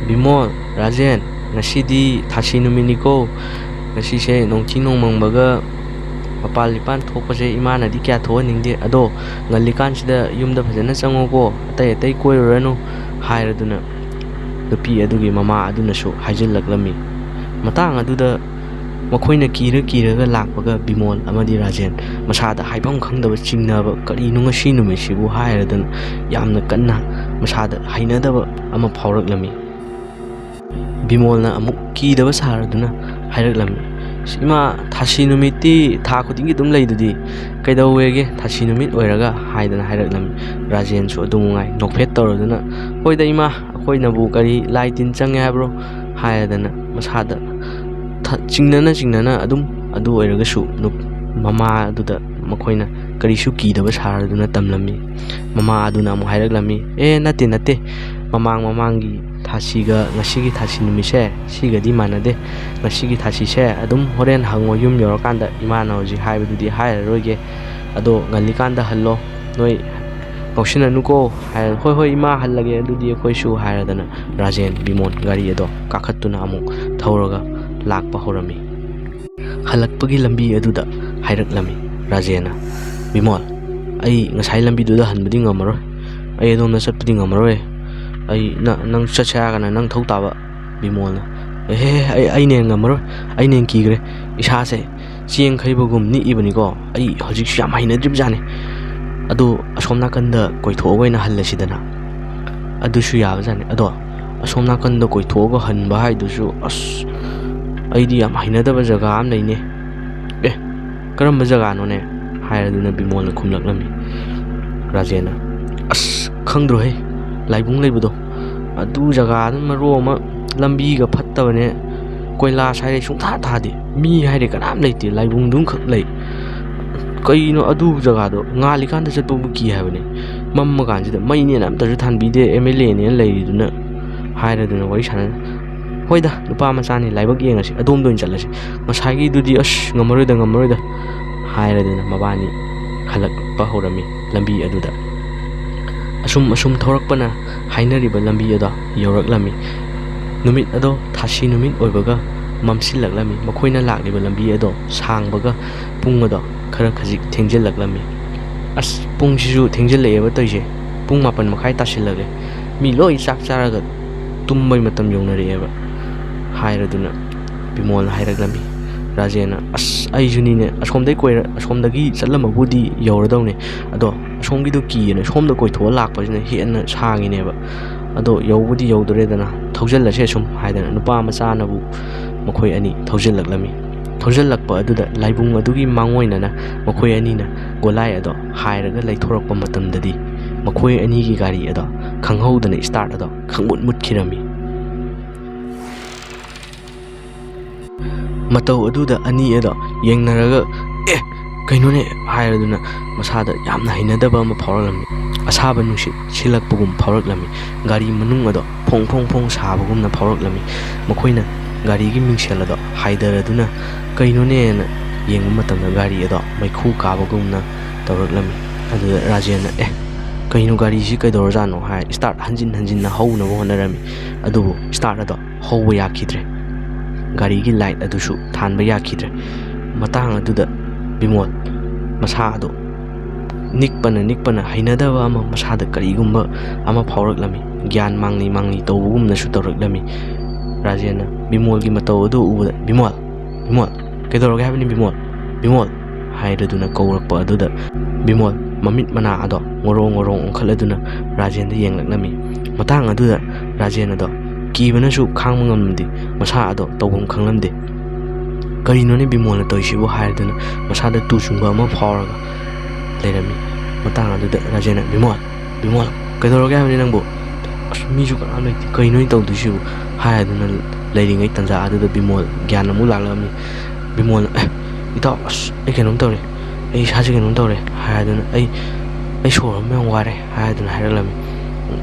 "ꯕꯤꯃꯣꯜ, ꯔꯥꯖꯦꯟ, ꯉꯁꯤꯗꯤ ꯊꯥꯁꯤ ꯅꯨꯃꯤꯠꯅꯤꯀꯣ꯫ ꯉꯁꯤꯁꯦ ꯅꯣꯡꯊꯤ ꯅꯣꯡꯃꯪꯕꯒ ꯃꯄꯥꯟ ꯂꯤꯄꯥꯟ ꯊꯣꯛꯄꯁꯦ ꯏꯃꯥꯅꯗꯤ ꯀꯌꯥ ꯊꯣꯛꯍꯟꯅꯤꯡꯗꯦ꯫ ꯑꯗꯣ ꯉꯜꯂꯤꯀꯥꯟꯁꯤꯗ ꯌꯨꯝꯗ ꯐꯖꯅ ꯆꯪꯉꯣꯀꯣ, ꯑꯇꯩ ꯑꯇꯩ ꯀꯣꯏꯔꯨꯔꯅꯨ" ꯍꯥꯏꯔꯗꯨꯅ ꯅꯨꯄꯤ ꯑꯗꯨꯒꯤ ꯃꯃꯥ ꯑꯗꯨꯅꯁꯨ ꯍꯥꯏꯖꯤꯜꯂꯛꯂꯝꯃꯤ꯫ ꯃꯇꯥꯡ ꯑꯗꯨꯗ ꯃꯈꯣꯏꯅ ꯀꯤꯔ ꯀꯤꯔꯒ ꯂꯥꯛꯄꯒ ꯕꯤꯃꯣꯜ ꯑꯃꯗꯤ ꯔꯥꯖꯦꯟ ꯃꯁꯥꯗ ꯍꯥꯏꯐꯝ ꯈꯪꯗꯕ ꯆꯤꯡꯅꯕ, "ꯀꯔꯤꯅꯣ ꯉꯁꯤ ꯅꯨꯃꯤꯠꯁꯤꯕꯨ?" ꯍꯥꯏꯔꯗꯨꯅ ꯌꯥꯝꯅ ꯀꯟꯅ ꯃꯁꯥꯗ ꯍꯩꯅꯗꯕ ꯑꯃ ꯐꯥꯎꯔꯛꯂꯝꯃꯤ꯫ ꯕꯤꯃꯣꯜꯅ ꯑꯃꯨꯛ ꯀꯤꯗꯕ ꯁꯥꯔꯗꯨꯅ ꯍꯥꯏꯔꯛꯂꯝꯃꯤ, "ꯏꯃꯥ, ꯊꯥꯁꯤ ꯅꯨꯃꯤꯠꯇꯤ ꯊꯥ ꯈꯨꯗꯤꯡꯒꯤ ꯑꯗꯨꯝ ꯂꯩꯗꯨꯗꯤ, ꯀꯩꯗꯧꯋꯦꯒꯦ ꯊꯥꯁꯤ ꯅꯨꯃꯤꯠ ꯑꯣꯏꯔꯒ?" ꯍꯥꯏꯗꯅ ꯍꯥꯏꯔꯛꯂꯝꯃꯤ꯫ ꯔꯥꯖꯦꯟꯁꯨ ꯑꯗꯨꯝ ꯉꯥꯏ ꯅꯣꯛꯐꯦꯠ ꯇꯧꯔꯗꯨꯅ, "ꯍꯣꯏꯗ ꯏꯃꯥ, ꯑꯩꯈꯣꯏꯅꯕꯨ ꯀꯔꯤ ꯂꯥꯏ ꯇꯤꯟ ꯆꯪꯉꯦ ꯍꯥꯏꯕ꯭ꯔꯣ?" ꯍꯥꯏꯔꯗꯅ ꯃꯁꯥꯗ ꯊ-, ꯆꯤꯡꯅꯅ ꯆꯤꯡꯅꯅ ꯑꯗꯨꯝ, ꯑꯗꯨ ꯑꯣꯏꯔꯒꯁꯨ ꯅꯨꯞ-, ꯃꯃꯥ ꯑꯗꯨꯗ ꯃꯈꯣꯏꯅ ꯀꯔꯤꯁꯨ ꯀꯤꯗꯕ ꯁꯥꯔꯗꯨꯅ ꯇꯝꯂꯝꯃꯤ꯫ ꯃꯃꯥ ꯑꯗꯨꯅ ꯑꯃꯨꯛ ꯍꯥꯏꯔꯛꯂꯝꯃꯤ, "ꯑꯦ, ꯅꯠꯇꯦ, ꯅꯠꯇꯦ, ꯃꯃꯥꯡ ꯃꯃꯥꯡꯒꯤ ꯊꯥꯁꯤꯒ ꯉꯁꯤꯒꯤ ꯊꯥꯁꯤ ꯅꯨꯃꯤꯠꯁꯦ ꯁꯤꯒꯗꯤ ꯃꯥꯟꯅꯗꯦ꯫ ꯉꯁꯤꯒꯤ ꯊꯥꯁꯤꯁꯦ ꯑꯗꯨꯝ ꯍꯣꯔꯦꯟ ꯍꯪꯉꯣ, ꯌꯨꯝ ꯌꯧꯔꯀꯥꯟꯗ ꯏꯃꯥꯅ ꯍꯧꯖꯤꯛ ꯍꯥꯏꯕꯗꯨꯗꯤ ꯍꯥꯏꯔꯔꯣꯏꯒꯦ, ꯑꯗꯣ ꯉꯜꯂꯤꯀꯥꯟꯗ ꯍꯜꯂꯣ, ꯅꯣꯏ ꯉꯥꯎꯁꯤꯟꯅꯅꯨꯀꯣ" ꯍꯥꯏꯔ, "ꯍꯣꯏ, ꯍꯣꯏ ꯏꯃꯥ, ꯍꯜꯂꯒꯦ ꯑꯗꯨꯗꯤ ꯑꯩꯈꯣꯏꯁꯨ" ꯍꯥꯏꯔꯗꯅ ꯔꯥꯖꯦꯟ ꯕꯤꯃꯣꯟ ꯒꯥꯔꯤ ꯑꯗꯣ ꯀꯥꯈꯠꯇꯨꯅ ꯑꯃꯨꯛ ꯊꯧꯔꯒ ꯂꯥꯛꯄ ꯍꯧꯔꯝꯃꯤ꯫ ꯍꯜꯂꯛꯄꯒꯤ ꯂꯝꯕꯤ ꯑꯗꯨꯗ ꯍꯥꯏꯔꯛꯂꯝꯃꯤ ꯔꯥꯖꯦꯟꯅ, "ꯕꯤꯃꯣꯜ, ꯑꯩ ꯉꯁꯥꯏ ꯂꯝꯕꯤꯗꯨꯗ ꯍꯟꯕꯗꯤ ꯉꯝꯃꯔꯣꯏ, ꯑꯩ ꯑꯗꯣꯝꯗ ꯆꯠꯄꯗꯤ ꯉꯝꯃꯔꯣꯏ, ꯑꯩ ꯅ-, ꯅꯪ ꯆꯠꯁꯦ ꯍꯥꯏꯔꯒꯅ ꯅꯪ ꯊꯧ ꯇꯥꯕ"꯫ ꯕꯤꯃꯣꯜꯅ, "ꯑꯦꯍꯦ, ꯑꯩ, ꯑꯩꯅ ꯍꯦꯟꯅ ꯉꯝꯃꯔꯣꯏ, ꯑꯩꯅ ꯍꯦꯟꯅ ꯀꯤꯈ꯭ꯔꯦ, ꯏꯁꯥꯁꯦ ꯆꯦꯡ ꯈꯩꯕꯒꯨꯝ ꯅꯤꯛꯏꯕꯅꯤꯀꯣ, ꯑꯩ ꯍꯧꯖꯤꯛꯁꯨ ꯌꯥꯝ ꯍꯩꯅꯗ꯭ꯔꯤꯕꯖꯥꯠꯅꯤ꯫ ꯑꯗꯨ ꯑꯁꯣꯝ ꯅꯥꯀꯟꯗ ꯀꯣꯏꯊꯣꯛꯑꯒ ꯑꯣꯏꯅ ꯍꯜꯂꯁꯤꯗꯅ"꯫ ꯑꯗꯨꯁꯨ ꯌꯥꯕꯖꯥꯠꯅꯤ꯫ ꯑꯗꯣ ꯑꯁꯣꯝ ꯅꯥꯀꯟꯗ ꯀꯣꯏꯊꯣꯛꯑꯒ ꯍꯟꯕ ꯍꯥꯏꯗꯨꯁꯨ, ꯑꯁ, ꯑꯩꯗꯤ ꯌꯥꯝ ꯍꯩꯅꯗꯕ ꯖꯒꯥ ꯑꯃ ꯂꯩꯅꯦ꯫ "ꯑꯦ, ꯀꯔꯝꯕ ꯖꯒꯥꯅꯣꯅꯦ?" ꯍꯥꯏꯔꯗꯨꯅ ꯕꯤꯃꯣꯜꯅ ꯈꯨꯝꯂꯛꯂꯝꯃꯤ꯫ ꯔꯥꯖꯦꯟꯅ, "ꯑꯁ, ꯈꯪꯗ꯭ꯔꯣꯍꯦ, ꯂꯥꯏꯕꯨꯡ ꯂꯩꯕꯗꯣ, ꯑꯗꯨ ꯖꯒꯥꯗꯨꯅ ꯃꯔꯣꯜ ꯑꯃ ꯂꯝꯕꯤꯒ ꯐꯠꯇꯕꯅꯦ, ꯀꯣꯏꯂꯥꯁ ꯍꯥꯏꯔꯦ ꯁꯨꯡꯊꯥ ꯊꯥꯗꯦ, ꯃꯤ ꯍꯥꯏꯔꯦ ꯀꯅꯥꯝ ꯂꯩꯇꯦ, ꯂꯥꯏꯕꯨꯡꯗꯨꯝꯈꯛ ꯂꯩ꯫ ꯀꯩꯅꯣ ꯑꯗꯨ ꯖꯒꯥꯗꯣ ꯉꯥꯜꯂꯤꯀꯥꯟꯗ ꯆꯠꯄꯕꯨ ꯀꯤ ꯍꯥꯏꯕꯅꯤ, ꯃꯝꯃ ꯀꯥꯟꯁꯤꯗ ꯃꯩꯅꯦꯅ ꯑꯝꯇꯁꯨ ꯊꯥꯟꯕꯤꯗꯦ, ꯑꯦꯝ ꯑꯦꯜ ꯑꯦꯅꯦꯅ ꯂꯩꯔꯤꯗꯨꯅ ꯍꯥꯏꯔꯗꯨꯅ ꯋꯥꯔꯤ ꯁꯥꯟꯅ꯫ "ꯍꯣꯏꯗ, ꯅꯨꯄꯥ ꯃꯆꯥꯅꯤ, ꯂꯥꯏꯕꯛ ꯌꯦꯡꯉꯁꯤ, ꯑꯗꯣꯝꯗ ꯑꯣꯏꯅ ꯆꯠꯂꯁꯤ, ꯉꯁꯥꯏꯒꯤꯗꯨꯗꯤ ꯑꯁ ꯉꯝꯃꯔꯣꯏꯗ, ꯉꯝꯃꯔꯣꯏꯗ" ꯍꯥꯏꯔꯗꯨꯅ ꯃꯕꯥꯅꯤ ꯍꯜꯂꯛꯄ ꯍꯧꯔꯝꯃꯤ ꯂꯝꯕꯤ ꯑꯗꯨꯗ꯫ ꯑꯁꯨꯝ ꯑꯁꯨꯝ ꯊꯧꯔꯛꯄꯅ ꯍꯥꯏꯅꯔꯤꯕ ꯂꯝꯕꯤ ꯑꯗꯣ ꯌꯧꯔꯛꯂꯝꯃꯤ꯫ ꯅꯨꯃꯤꯠ ꯑꯗꯣ ꯊꯥꯁꯤ ꯅꯨꯃꯤꯠ ꯑꯣꯏꯕꯒ ꯃꯝꯁꯤꯜꯂꯛꯂꯝꯃꯤ꯫ ꯃꯈꯣꯏꯅ ꯂꯥꯛꯂꯤꯕ ꯂꯝꯕꯤ ꯑꯗꯣ ꯁꯥꯡꯕꯒ ꯄꯨꯡ ꯑꯗꯣ ꯈꯔ ꯈꯖꯤꯛ ꯊꯦꯡꯖꯤꯜꯂꯛꯂꯝꯃꯤ꯫ "ꯑꯁ, ꯄꯨꯡꯁꯤꯁꯨ ꯊꯦꯡꯖꯤꯜꯂꯛꯑꯦꯕ ꯇꯧꯔꯤꯁꯦ, ꯄꯨꯡ ꯃꯥꯄꯟ ꯃꯈꯥꯏ ꯇꯥꯁꯤꯜꯂꯛꯂꯦ, ꯃꯤ ꯂꯣꯏ ꯆꯥꯛ ꯆꯥꯔꯒ ꯇꯨꯝꯕꯩ ꯃꯇꯝ ꯌꯧꯅꯔꯛꯑꯦꯕ" ꯍꯥꯏꯔꯗꯨꯅ ꯕꯤꯃꯣꯜꯅ ꯍꯥꯏꯔꯛꯂꯝꯃꯤ꯫ ꯔꯥꯖꯦꯟꯅ, "ꯑꯁ, ꯑꯩꯁꯨꯅꯤꯅꯦ, ꯑꯁꯣꯝꯗꯩ ꯀꯣꯏꯔ-, ꯑꯁꯣꯝꯗꯒꯤ ꯆꯠꯂꯝꯃꯕꯨꯗꯤ ꯌꯧꯔꯗꯧꯅꯦ, ꯑꯗꯣ ꯑꯁꯣꯝꯒꯤꯗꯣ ꯀꯤꯌꯦꯅ ꯁꯣꯝꯗ ꯀꯣꯏꯊꯣꯛꯑ ꯂꯥꯛꯄꯁꯤꯅ ꯍꯦꯟꯅ ꯁꯥꯡꯉꯤꯅꯦꯕ꯫ ꯑꯗꯣ ꯌꯧꯕꯨꯗꯤ ꯌꯧꯗꯣꯔꯦꯗꯅ, ꯊꯧꯖꯤꯜꯂꯁꯦ ꯁꯨꯝ" ꯍꯥꯏꯗꯅ ꯅꯨꯄꯥ ꯃꯆꯥꯅꯕꯨ ꯃꯈꯣꯏ ꯑꯅꯤ ꯊꯧꯖꯤꯜꯂꯛꯂꯝꯃꯤ꯫ ꯊꯧꯖꯤꯜꯂꯛꯄ ꯑꯗꯨꯗ ꯂꯥꯏꯕꯨꯡ ꯑꯗꯨꯒꯤ ꯃꯥꯡꯑꯣꯏꯅꯅ ꯃꯈꯣꯏ ꯑꯅꯤꯅ ꯒꯣꯂꯥꯏ ꯑꯗꯣ ꯍꯥꯏꯔꯒ ꯂꯩꯊꯣꯔꯛꯄ ꯃꯇꯝꯗꯗꯤ, ꯃꯈꯣꯏ ꯑꯅꯤꯒꯤ ꯒꯥꯔꯤ ꯑꯗꯣ ꯈꯪꯍꯧꯗꯅ start ꯑꯗꯣ ꯈꯪꯃꯨꯠ ꯃꯨꯠꯈꯤꯔꯝꯃꯤ꯫ ꯃꯇꯧ ꯑꯗꯨꯗ ꯑꯅꯤ ꯑꯗꯣ ꯌꯦꯡꯅꯔꯒ, "ꯑꯦ, ꯀꯩꯅꯣꯅꯦ?" ꯍꯥꯏꯔꯗꯨꯅ ꯃꯁꯥꯗ ꯌꯥꯝꯅ ꯍꯩꯅꯗꯕ ꯑꯃ ꯐꯥꯎꯔꯛꯂꯝꯃꯤ꯫ ꯑꯁꯥꯕ ꯅꯨꯡꯁꯤꯠ ꯁꯤꯜꯂꯛꯄꯒꯨꯝ ꯐꯥꯎꯔꯛꯂꯝꯃꯤ꯫ ꯒꯥꯔꯤ ꯃꯅꯨꯡ ꯑꯗꯣ ꯐꯣꯡ ꯐꯣꯡ ꯐꯣꯡ ꯁꯥꯕꯒꯨꯝꯅ ꯐꯥꯎꯔꯛꯂꯝꯃꯤ꯫ ꯃꯈꯣꯏꯅ ꯒꯥꯔꯤꯒꯤ ꯃꯤꯡꯁꯦꯜ ꯑꯗꯣ ꯍꯥꯏꯗꯔꯗꯨꯅ ꯀꯩꯅꯣꯅꯦꯅ ꯌꯦꯡꯕ ꯃꯇꯝꯗ ꯒꯥꯔꯤ ꯑꯗꯣ ꯃꯩꯈꯨ ꯀꯥꯕꯒꯨꯝꯅ ꯇꯧꯔꯛꯂꯝꯃꯤ꯫ ꯑꯗꯨꯗ ꯔꯥꯖꯦꯟꯅ, "ꯑꯦ, ꯀꯩꯅꯣ, ꯒꯥꯔꯤꯁꯤ ꯀꯩꯗꯧꯔꯖꯥꯠꯅꯣ?" ꯍꯥꯏ start ꯍꯟꯖꯤꯟ ꯍꯟꯖꯤꯟꯅ ꯍꯧꯅꯕ ꯍꯣꯠꯅꯔꯝꯃꯤ꯫ ꯑꯗꯨꯕꯨ start ꯑꯗꯣ ꯍꯧꯕ ꯌꯥꯈꯤꯗ꯭ꯔꯦ꯫ ꯒꯥꯔꯤꯒꯤ light ꯑꯗꯨꯁꯨ ꯊꯥꯟꯕ ꯌꯥꯈꯤꯗ꯭ꯔꯦ꯫ ꯃꯇꯥꯡ ꯑꯗꯨꯗ ꯕꯤꯃꯣꯜ ꯃꯁꯥ ꯑꯗꯨ ꯅꯤꯛꯄꯅ ꯅꯤꯛꯄꯅ ꯍꯩꯅꯗꯕ ꯑꯃ, ꯃꯁꯥꯗ ꯀꯔꯤꯒꯨꯝꯕ ꯑꯃ ꯐꯥꯎꯔꯛꯂꯝꯃꯤ꯫ ꯒ꯭ꯌꯥꯟ ꯃꯥꯡꯂꯤ ꯃꯥꯡꯂꯤ ꯇꯧꯕꯒꯨꯝꯅꯁꯨ ꯇꯧꯔꯛꯂꯝꯃꯤ꯫ ꯔꯥꯖꯦꯟꯅ ꯕꯤꯃꯣꯜꯒꯤ ꯃꯇꯧ ꯑꯗꯨ ꯎꯕꯗ, "ꯕꯤꯃꯣꯜ, ꯕꯤꯃꯣꯜ, ꯀꯩꯗꯧꯔꯒꯦ ꯍꯥꯏꯕꯅꯤ ꯕꯤꯃꯣꯜ? ꯕꯤꯃꯣꯜ!" ꯍꯥꯏꯔꯗꯨꯅ ꯀꯧꯔꯛꯄ ꯑꯗꯨꯗ ꯕꯤꯃꯣꯜ ꯃꯃꯤꯠ ꯃꯅꯥ ꯑꯗꯣ ꯉꯣꯔꯣꯡ ꯉꯣꯔꯣꯡ ꯑꯣꯟꯈꯠꯂꯗꯨꯅ ꯔꯥꯖꯦꯟꯗ ꯌꯦꯡꯂꯛꯂꯝꯃꯤ꯫ ꯃꯇꯥꯡ ꯑꯗꯨꯗ ꯔꯥꯖꯦꯟ ꯑꯗꯣ ꯀꯤꯕꯅꯁꯨ ꯈꯥꯡꯕ ꯉꯝꯂꯝꯗꯦ, ꯃꯁꯥ ꯑꯗꯣ ꯇꯧꯐꯝ ꯈꯪꯂꯝꯗꯦ꯫ "ꯀꯔꯤꯅꯣꯅꯦ ꯕꯤꯃꯣꯜꯅ ꯇꯧꯔꯤꯁꯤꯕꯨ?" ꯍꯥꯏꯔꯗꯨꯅ ꯃꯁꯥꯗ ꯇꯨ ꯆꯨꯡꯕ ꯑꯃ ꯐꯥꯎꯔꯒ ꯂꯩꯔꯝꯃꯤ꯫ ꯃꯇꯥꯡ ꯑꯗꯨꯗ ꯔꯥꯖꯦꯟꯅ, "ꯕꯤꯃꯣꯜ, ꯕꯤꯃꯣꯜ, ꯀꯩꯗꯧꯔꯒꯦ ꯍꯥꯏꯕꯅꯤ ꯅꯪꯕꯨ? ꯑꯁ, ꯃꯤꯁꯨ ꯀꯅꯥꯝ ꯂꯩꯇꯦ, ꯀꯩꯅꯣ ꯑꯩꯅ ꯇꯧꯗꯣꯏꯁꯤꯕꯨ?" ꯍꯥꯏꯗꯨꯅ ꯂꯩꯔꯤꯉꯩ ꯇꯟꯖꯥ ꯑꯗꯨꯗ ꯕꯤꯃꯣꯜ ꯒ꯭ꯌꯥꯟ ꯑꯃꯨꯛ ꯂꯥꯛꯂꯝꯃꯤ꯫ ꯕꯤꯃꯣꯜꯅ, "ꯑꯦ, ꯏꯇꯥꯎ, ꯑꯁ, ꯑꯩ ꯀꯩꯅꯣꯝ ꯇꯧꯔꯦ, ꯑꯩ ꯏꯁꯥꯁꯦ ꯀꯩꯅꯣꯝ ꯇꯧꯔꯦ" ꯍꯥꯏꯗꯨꯅ, "ꯑꯩ, ꯑꯩ ꯁꯣꯔ ꯍꯣꯟꯕ ꯌꯥꯝ ꯋꯥꯔꯦ" ꯍꯥꯏꯗꯨꯅ ꯍꯥꯏꯔꯛꯂꯝꯃꯤ꯫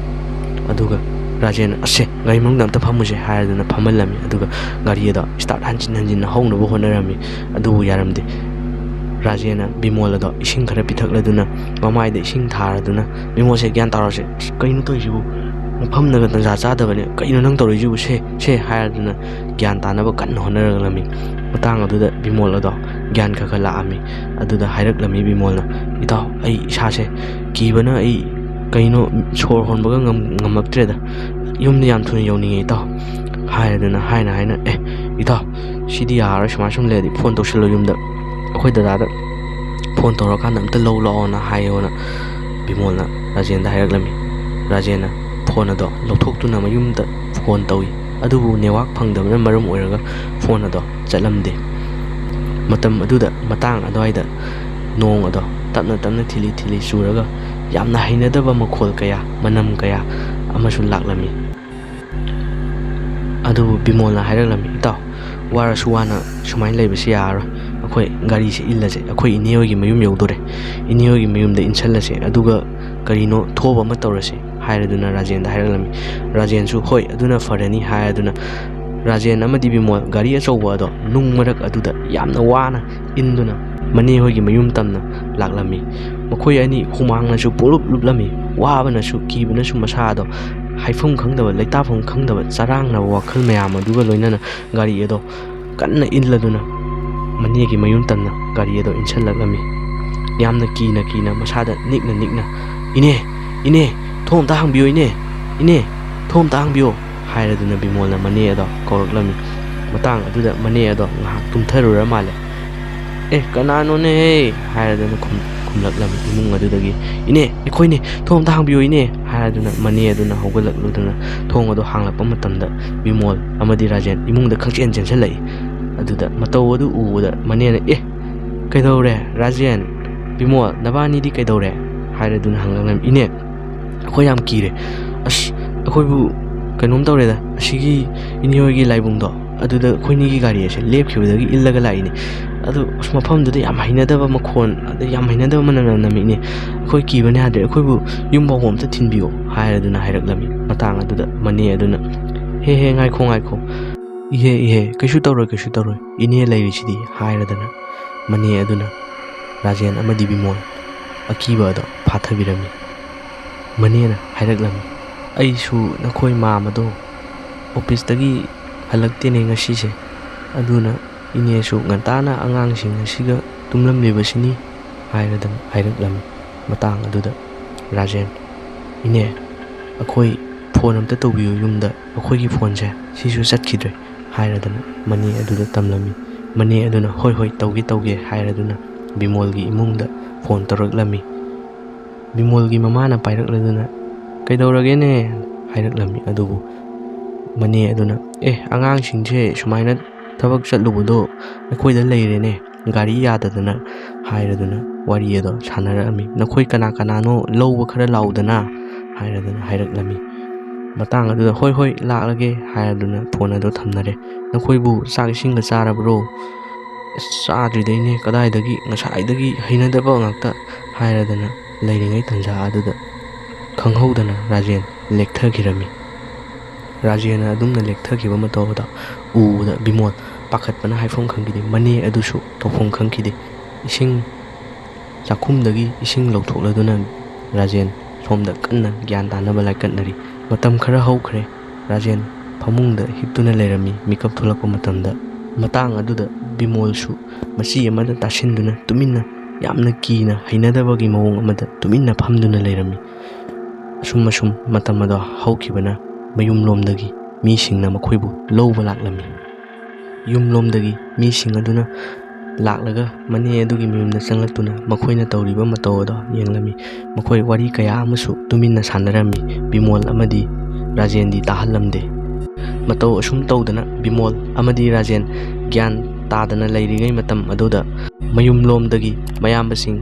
ꯑꯗꯨꯒ ꯔꯥꯖꯦꯟꯅ, "ꯑꯁꯦ, ꯒꯥꯔꯤ ꯃꯅꯨꯡꯗ ꯑꯝꯇ ꯐꯝꯃꯨꯁꯦ" ꯍꯥꯏꯗꯨꯅ ꯐꯝꯍꯜꯂꯝꯃꯤ꯫ ꯑꯗꯨꯒ ꯒꯥꯔꯤ ꯑꯗꯣ start ꯍꯟꯖꯤꯟ ꯍꯟꯖꯤꯟꯅ ꯍꯧꯅꯕ ꯍꯣꯠꯅꯔꯝꯃꯤ, ꯑꯗꯨꯕꯨ ꯌꯥꯔꯝꯗꯦ꯫ ꯔꯥꯖꯦꯟꯅ ꯕꯤꯃꯣꯜ ꯑꯗꯣ ꯏꯁꯤꯡ ꯈꯔ ꯄꯤꯊꯛꯂꯗꯨꯅ, ꯃꯃꯥꯏꯗ ꯏꯁꯤꯡ ꯊꯥꯔꯗꯨꯅ, "ꯕꯤꯃꯣꯜꯁꯦ, ꯒ꯭ꯌꯥꯟ ꯇꯥꯔꯣꯁꯦ, ꯑꯁ, ꯀꯩꯅꯣ ꯇꯧꯔꯤꯁꯤꯕꯨ? ꯃꯐꯝꯅꯒ ꯇꯟꯖꯥ ꯆꯥꯗꯕꯅꯦ, ꯀꯩꯅꯣ ꯅꯪ ꯇꯧꯔꯛꯏꯁꯤꯕꯨ? ꯁꯦ, ꯁꯦ" ꯍꯥꯏꯔꯗꯨꯅ ꯒ꯭ꯌꯥꯟ ꯇꯥꯅꯕ ꯀꯟꯅ ꯍꯣꯠꯅꯔꯛꯂꯝꯃꯤ꯫ ꯃꯇꯥꯡ ꯑꯗꯨꯗ ꯕꯤꯃꯣꯜ ꯑꯗꯣ ꯒ꯭ꯌꯥꯟ ꯈꯔ ꯈꯔ ꯂꯥꯛꯑꯝꯃꯤ꯫ ꯑꯗꯨꯗ ꯍꯥꯏꯔꯛꯂꯝꯃꯤ ꯕꯤꯃꯣꯜꯅ, "ꯏꯇꯥꯎ, ꯑꯩ ꯏꯁꯥꯁꯦ ꯀꯤꯕꯅ ꯑꯩ ꯀꯩꯅꯣ ꯁꯣꯔ ꯍꯣꯟꯕꯒ ꯉꯝ-, ꯉꯝꯃꯛꯇ꯭ꯔꯦꯗ꯫ ꯌꯨꯝꯗ ꯌꯥꯝ ꯊꯨꯅ ꯌꯧꯅꯤꯡꯉꯦ ꯏꯇꯥꯎ" ꯍꯥꯏꯔꯗꯅ ꯍꯥꯏꯅ ꯍꯥꯏꯅ, "ꯑꯦ, ꯏꯇꯥꯎ, ꯁꯤꯗꯤ ꯌꯥꯔꯔꯣꯏ, ꯁꯨꯃꯥꯏꯅ ꯁꯨꯝ ꯂꯩꯔꯗꯤ ꯐꯣꯟ ꯇꯧꯁꯜꯂꯣ ꯌꯨꯝꯗ, ꯑꯩꯈꯣꯏ ꯗꯗꯥꯗ ꯐꯣꯟ ꯇꯧꯔꯀꯥꯟꯗ ꯑꯝꯇ ꯂꯧ ꯂꯥꯛꯑꯣꯅ ꯍꯥꯏꯌꯣꯅ" ꯕꯤꯃꯣꯜꯅ ꯔꯥꯖꯦꯟꯗ ꯍꯥꯏꯔꯛꯂꯝꯃꯤ꯫ ꯔꯥꯖꯦꯟꯅ ꯐꯣꯟ ꯑꯗꯣ ꯂꯧꯊꯣꯛꯇꯨꯅ ꯃꯌꯨꯝꯗ ꯐꯣꯟ ꯇꯧꯏ꯫ ꯑꯗꯨꯕꯨ ꯅꯦꯠꯋꯥꯛ ꯐꯪꯗꯕꯅ ꯃꯔꯝ ꯑꯣꯏꯔꯒ ꯐꯣꯟ ꯑꯗꯣ ꯆꯠꯂꯝꯗꯦ꯫ ꯃꯇꯝ ꯑꯗꯨꯗ, ꯃꯇꯥꯡ ꯑꯗꯨꯋꯥꯏꯗ ꯅꯣꯡ ꯑꯗꯣ ꯇꯞꯅ ꯇꯞꯅ ꯊꯤꯂꯤ ꯊꯤꯂꯤ ꯆꯨꯔꯒ ꯌꯥꯝꯅ ꯍꯩꯅꯗꯕ ꯃꯈꯣꯜ ꯀꯌꯥ, ꯃꯅꯝ ꯀꯌꯥ ꯑꯃꯁꯨ ꯂꯥꯛꯂꯝꯃꯤ꯫ ꯑꯗꯨꯕꯨ ꯕꯤꯃꯣꯜꯅ ꯍꯥꯏꯔꯛꯂꯝꯃꯤ, "ꯏꯇꯥꯎ, ꯋꯥꯔꯁꯨ ꯋꯥꯅ ꯁꯨꯃꯥꯏꯅ ꯂꯩꯕꯁꯤ ꯌꯥꯔꯔꯣꯏ꯫ ꯑꯩꯈꯣꯏ ꯒꯥꯔꯤꯁꯦ ꯏꯜꯂꯁꯦ, ꯑꯩꯈꯣꯏ ꯏꯅꯦ ꯍꯣꯏꯒꯤ ꯃꯌꯨꯝ ꯌꯧꯗꯣꯔꯦ꯫ ꯏꯅꯦ ꯍꯣꯏꯒꯤ ꯃꯌꯨꯝꯗ ꯏꯟꯁꯜꯂꯁꯦ, ꯑꯗꯨꯒ ꯀꯔꯤꯅꯣ ꯊꯣꯛꯑꯕ ꯑꯃ ꯇꯧꯔꯁꯦ" ꯍꯥꯏꯔꯗꯨꯅ ꯔꯥꯖꯦꯟꯗ ꯍꯥꯏꯔꯛꯂꯝꯃꯤ꯫ ꯔꯥꯖꯦꯟꯁꯨ, "ꯍꯣꯏ, ꯑꯗꯨꯅ ꯐꯔꯅꯤ" ꯍꯥꯏꯔꯗꯨꯅ ꯔꯥꯖꯦꯟ ꯑꯃꯗꯤ ꯕꯤꯃꯣꯜ ꯒꯥꯔꯤ ꯑꯆꯧꯕ ꯑꯗꯣ ꯅꯨꯡ ꯃꯔꯛ ꯑꯗꯨꯗ ꯌꯥꯝꯅ ꯋꯥꯅ ꯏꯟꯗꯨꯅ ꯃꯅꯦ ꯍꯣꯏꯒꯤ ꯃꯌꯨꯝ ꯇꯝꯅ ꯂꯥꯛꯂꯝꯃꯤ꯫ ꯃꯈꯣꯏ ꯑꯅꯤ ꯍꯨꯃꯥꯡꯅꯁꯨ ꯄꯨꯡꯂꯨꯞ ꯂꯨꯞꯂꯝꯃꯤ, ꯋꯥꯕꯅꯁꯨ ꯀꯤꯕꯅꯁꯨ ꯃꯁꯥ ꯑꯗꯣ ꯍꯥꯏꯐꯝ ꯈꯪꯗꯕ, ꯂꯩꯇꯥꯐꯝ ꯈꯪꯗꯕ ꯆꯔꯥꯡꯅꯕ ꯋꯥꯈꯜ ꯃꯌꯥꯝ ꯑꯗꯨꯒ ꯂꯣꯏꯅꯅ ꯒꯥꯔꯤ ꯑꯗꯣ ꯀꯟꯅ ꯏꯜꯂꯗꯨꯅ ꯃꯅꯦꯒꯤ ꯃꯌꯨꯝ ꯇꯝꯅ ꯒꯥꯔꯤ ꯑꯗꯣ ꯏꯟꯁꯤꯜꯂꯛꯂꯝꯃꯤ꯫ ꯌꯥꯝꯅ ꯀꯤꯅ ꯀꯤꯅ, ꯃꯁꯥꯗ ꯅꯤꯛꯅ ꯅꯤꯛꯅ, "ꯏꯅꯦ, ꯏꯅꯦ, ꯊꯣꯡ ꯑꯝꯇ ꯍꯥꯡꯕꯤꯌꯣ, ꯏꯅꯦ, ꯏꯅꯦ, ꯊꯣꯡ ꯑꯝꯇ ꯍꯥꯡꯕꯤꯌꯣ" ꯍꯥꯏꯔꯗꯨꯅ ꯕꯤꯃꯣꯜꯅ ꯃꯅꯦ ꯑꯗꯣ ꯀꯧꯔꯛꯂꯝꯃꯤ꯫ ꯃꯇꯥꯡ ꯑꯗꯨꯗ ꯃꯅꯦ ꯑꯗꯣ ꯉꯥꯏꯍꯥꯛ ꯇꯨꯝꯊꯔꯨꯔ ꯃꯥꯜꯂꯦ꯫ "ꯑꯦ, ꯀꯅꯥꯅꯣꯅꯦꯍꯦ?" ꯍꯥꯏꯔꯗꯨꯅ ꯈꯨꯝ-, ꯈꯨꯝꯂꯛꯂꯝꯃꯤ ꯏꯃꯨꯡ ꯑꯗꯨꯗꯒꯤ꯫ "ꯏꯅꯦ, ꯑꯩꯈꯣꯏꯅꯦ, ꯊꯣꯡ ꯑꯝꯇ ꯍꯥꯡꯕꯤꯌꯣ, ꯏꯅꯦ" ꯍꯥꯏꯔꯗꯨꯅ ꯃꯅꯦ ꯑꯗꯨꯅ ꯍꯧꯒꯠꯂꯛꯂꯨꯗꯨꯅ ꯊꯣꯡ ꯑꯗꯨ ꯍꯥꯡꯂꯛꯄ ꯃꯇꯝꯗ ꯕꯤꯃꯣꯜ ꯑꯃꯗꯤ ꯔꯥꯖꯦꯟ ꯏꯃꯨꯡꯗ ꯈꯪꯆꯦꯟ ꯆꯦꯟꯁꯤꯜꯂꯛꯏ꯫ ꯑꯗꯨꯗ ꯃꯇꯧ ꯑꯗꯨ ꯎꯕꯗ ꯃꯅꯦꯅ, "ꯑꯦ, ꯀꯩꯗꯧꯔꯦ? ꯔꯥꯖꯦꯟ, ꯕꯤꯃꯣꯜ, ꯅꯕꯥꯅꯤꯗꯤ ꯀꯩꯗꯧꯔꯦ?" ꯍꯥꯏꯔꯗꯨꯅ ꯍꯪꯂꯛꯂꯝꯃꯤ꯫ "ꯏꯅꯦ, ꯑꯩꯈꯣꯏ ꯌꯥꯝ ꯀꯤꯔꯦ꯫ ꯑꯁ, ꯑꯩꯈꯣꯏꯕꯨ "ꯀꯩꯅꯣꯝ ꯇꯧꯔꯦꯗ, ꯑꯁꯤꯒꯤ ꯏꯅꯦ ꯍꯣꯏꯒꯤ ꯂꯥꯏꯕꯨꯡꯗꯣ, ꯑꯗꯨꯗ ꯑꯩꯈꯣꯏꯅꯤꯒꯤ ꯒꯥꯔꯤ ꯑꯁꯦ ꯂꯦꯞꯈꯤꯕꯗꯒꯤ ꯏꯜꯂꯒ ꯂꯥꯛꯏꯅꯦ꯫ ꯑꯗꯨ ꯑꯁ, ꯃꯐꯝꯗꯨꯗ ꯌꯥꯝ ꯍꯩꯅꯗꯕ ꯃꯈꯣꯟ, ꯑꯗꯩ ꯌꯥꯝ ꯍꯩꯅꯗꯕ ꯃꯅꯝ ꯌꯥꯝ ꯅꯝꯃꯛꯏꯅꯦ꯫ ꯑꯩꯈꯣꯏ ꯀꯤꯕꯅ ꯌꯥꯗ꯭ꯔꯦ, ꯑꯩꯈꯣꯏꯕꯨ ꯌꯨꯝ ꯐꯥꯎꯕ ꯑꯝꯇ ꯊꯤꯟꯕꯤꯌꯣ" ꯍꯥꯏꯔꯗꯨꯅ ꯍꯥꯏꯔꯛꯂꯝꯃꯤ꯫ ꯃꯇꯥꯡ ꯑꯗꯨꯗ ꯃꯅꯦ ꯑꯗꯨꯅ, "ꯍꯦ ꯍꯦ, ꯉꯥꯏꯈꯣ ꯉꯥꯏꯈꯣ, ꯏꯍꯦ ꯏꯍꯦ, ꯀꯩꯁꯨ ꯇꯧꯔꯣꯏ, ꯀꯩꯁꯨ ꯇꯧꯔꯣꯏ, ꯏꯅꯦ ꯂꯩꯔꯤꯁꯤꯗꯤ" ꯍꯥꯏꯔꯗꯅ ꯃꯅꯦ ꯑꯗꯨꯅ ꯔꯥꯖꯦꯟ ꯑꯃꯗꯤ ꯕꯤꯃꯣꯜ ꯑꯀꯤꯕ ꯑꯗꯣ ꯐꯥꯊꯕꯤꯔꯝꯃꯤ꯫ ꯃꯅꯦꯅ ꯍꯥꯏꯔꯛꯂꯝꯃꯤ, "ꯑꯩꯁꯨ ꯅꯈꯣꯏ ꯃꯥꯃꯗꯣ ꯑꯣꯐꯤꯁꯇꯒꯤ ꯍꯜꯂꯛꯇꯦꯅꯦ ꯉꯁꯤꯁꯦ, ꯑꯗꯨꯅ ꯏꯅꯦꯁꯨ ꯉꯟꯇꯥꯅ ꯑꯉꯥꯡꯁꯤꯡ ꯑꯁꯤꯒ ꯇꯨꯝꯂꯝꯂꯤꯕꯁꯤꯅꯤ" ꯍꯥꯏꯔꯗꯅ ꯍꯥꯏꯔꯛꯂꯝꯃꯤ꯫ ꯃꯇꯥꯡ ꯑꯗꯨꯗ ꯔꯥꯖꯦꯟ, "ꯏꯅꯦ, ꯑꯩꯈꯣꯏ ꯐꯣꯟ ꯑꯝꯇ ꯇꯧꯕꯤꯌꯨ ꯌꯨꯝꯗ, ꯑꯩꯈꯣꯏꯒꯤ ꯐꯣꯟꯁꯦ ꯁꯤꯁꯨ ꯆꯠꯈꯤꯗ꯭ꯔꯦ" ꯍꯥꯏꯔꯗꯅ ꯃꯅꯦ ꯑꯗꯨꯗ ꯇꯝꯂꯝꯃꯤ꯫ ꯃꯅꯦ ꯑꯗꯨꯅ, "ꯍꯣꯏ ꯍꯣꯏ, ꯇꯧꯒꯦ ꯇꯧꯒꯦ" ꯍꯥꯏꯔꯗꯨꯅ ꯕꯤꯃꯣꯜꯒꯤ ꯏꯃꯨꯡꯗ ꯐꯣꯟ ꯇꯧꯔꯛꯂꯝꯃꯤ꯫ ꯕꯤꯃꯣꯜꯒꯤ ꯃꯃꯥꯅ ꯄꯥꯏꯔꯛꯂꯗꯨꯅ, "ꯀꯩꯗꯧꯔꯒꯦꯅꯦ?" ꯍꯥꯏꯔꯛꯂꯝꯃꯤ꯫ ꯑꯗꯨꯕꯨ ꯃꯅꯦ ꯑꯗꯨꯅ, "ꯑꯦ, ꯑꯉꯥꯡꯁꯤꯡꯁꯦ ꯁꯨꯃꯥꯏꯅ ꯊꯕꯛ ꯆꯠꯂꯨꯕꯗꯣ ꯑꯩꯈꯣꯏꯗ ꯂꯩꯔꯦꯅꯦ, ꯒꯥꯔꯤ ꯌꯥꯗꯗꯅ" ꯍꯥꯏꯔꯗꯨꯅ ꯋꯥꯔꯤ ꯑꯗꯣ ꯁꯥꯟꯅꯔꯛꯑꯝꯃꯤ꯫ "ꯅꯈꯣꯏ ꯀꯅꯥ ꯀꯅꯥꯅꯣ ꯂꯧꯕ ꯈꯔ ꯂꯥꯛꯎꯗꯅ" ꯍꯥꯏꯔꯗꯨꯅ ꯍꯥꯏꯔꯛꯂꯝꯃꯤ꯫ ꯃꯇꯥꯡ ꯑꯗꯨꯗ, "ꯍꯣꯏ ꯍꯣꯏ, ꯂꯥꯛꯂꯒꯦ" ꯍꯥꯏꯔꯗꯨꯅ ꯐꯣꯟ ꯑꯗꯣ ꯊꯝꯅꯔꯦ꯫ "ꯅꯈꯣꯏꯕꯨ ꯆꯥꯛ ꯏꯁꯤꯡꯒ ꯆꯥꯔꯕ꯭ꯔꯣ?" "ꯑꯁ, ꯆꯥꯗ꯭ꯔꯤꯗꯩꯅꯦ, ꯀꯗꯥꯏꯗꯒꯤ, ꯉꯁꯥꯏꯗꯒꯤ ꯍꯩꯅꯗꯕ ꯉꯥꯛꯇ" ꯍꯥꯏꯔꯗꯅ ꯂꯩꯔꯤꯉꯩ ꯇꯟꯖꯥ ꯑꯗꯨꯗ ꯈꯪꯍꯧꯗꯅ ꯔꯥꯖꯦꯟ ꯂꯦꯛꯊꯈꯤꯔꯝꯃꯤ꯫ ꯔꯥꯖꯦꯟꯅ ꯑꯗꯨꯝꯅ ꯂꯦꯛꯊꯈꯤꯕ ꯃꯇꯧ ꯑꯗꯣ ꯎꯕꯗ ꯕꯤꯃꯣꯜ ꯄꯥꯈꯠꯄꯅ ꯍꯥꯏꯐꯝ ꯈꯪꯈꯤꯗꯦ꯫ ꯃꯅꯦ ꯑꯗꯨꯁꯨ ꯇꯧꯐꯝ ꯈꯪꯈꯤꯗꯦ꯫ ꯏꯁꯤꯡ ꯆꯥꯛꯈꯨꯝꯗꯒꯤ ꯏꯁꯤꯡ ꯂꯧꯊꯣꯛꯂꯗꯨꯅ ꯔꯥꯖꯦꯟ ꯁꯣꯝꯗ ꯀꯟꯅ ꯒ꯭ꯌꯥꯟ ꯇꯥꯅꯕ ꯂꯥꯏꯀꯠꯅꯔꯤ꯫ ꯃꯇꯝ ꯈꯔ ꯍꯧꯈ꯭ꯔꯦ꯫ ꯔꯥꯖꯦꯟ ꯐꯃꯨꯡꯗ ꯍꯤꯞꯇꯨꯅ ꯂꯩꯔꯝꯃꯤ꯫ ꯃꯤꯀꯞ ꯊꯣꯛꯂꯛꯄ ꯃꯇꯝꯗ, ꯃꯇꯥꯡ ꯑꯗꯨꯗ ꯕꯤꯃꯣꯜꯁꯨ ꯃꯆꯤ ꯑꯃꯗ ꯇꯥꯁꯤꯟꯗꯨꯅ ꯇꯨꯃꯤꯟꯅ, ꯌꯥꯝꯅ ꯀꯤꯅ ꯍꯩꯅꯗꯕꯒꯤ ꯃꯑꯣꯡ ꯑꯃꯗ ꯇꯨꯃꯤꯟꯅ ꯐꯝꯗꯨꯅ ꯂꯩꯔꯝꯃꯤ꯫ ꯑꯁꯨꯝ ꯑꯁꯨꯝ ꯃꯇꯝ ꯑꯗꯣ ꯍꯧꯈꯤꯕꯅ ꯃꯌꯨꯝꯂꯣꯝꯗꯒꯤ ꯃꯤꯁꯤꯡꯅ ꯃꯈꯣꯏꯕꯨ ꯂꯧꯕ ꯂꯥꯛꯂꯝꯃꯤ꯫ ꯌꯨꯝꯂꯣꯝꯗꯒꯤ ꯃꯤꯁꯤꯡ ꯑꯗꯨꯅ ꯂꯥꯛꯂꯒ ꯃꯅꯦ ꯑꯗꯨꯒꯤ ꯃꯌꯨꯝꯗ ꯆꯪꯂꯛꯇꯨꯅ ꯃꯈꯣꯏꯅ ꯇꯧꯔꯤꯕ ꯃꯇꯧ ꯑꯗꯣ ꯌꯦꯡꯂꯝꯃꯤ꯫ ꯃꯈꯣꯏ ꯋꯥꯔꯤ ꯀꯌꯥ ꯑꯃꯁꯨ ꯇꯨꯃꯤꯟꯅ ꯁꯥꯟꯅꯔꯝꯃꯤ꯫ ꯕꯤꯃꯣꯜ ꯑꯃꯗꯤ ꯔꯥꯖꯦꯟꯗꯤ ꯇꯥꯍꯜꯂꯝꯗꯦ꯫ ꯃꯇꯧ ꯑꯁꯨꯝ ꯇꯧꯗꯅ ꯕꯤꯃꯣꯜ ꯑꯃꯗꯤ ꯔꯥꯖꯦꯟ ꯒ꯭ꯌꯥꯟ ꯇꯥꯗꯅ ꯂꯩꯔꯤꯉꯩ ꯃꯇꯝ ꯑꯗꯨꯗ ꯃꯌꯨꯝꯂꯣꯝꯗꯒꯤ ꯃꯌꯥꯝꯕꯁꯤꯡ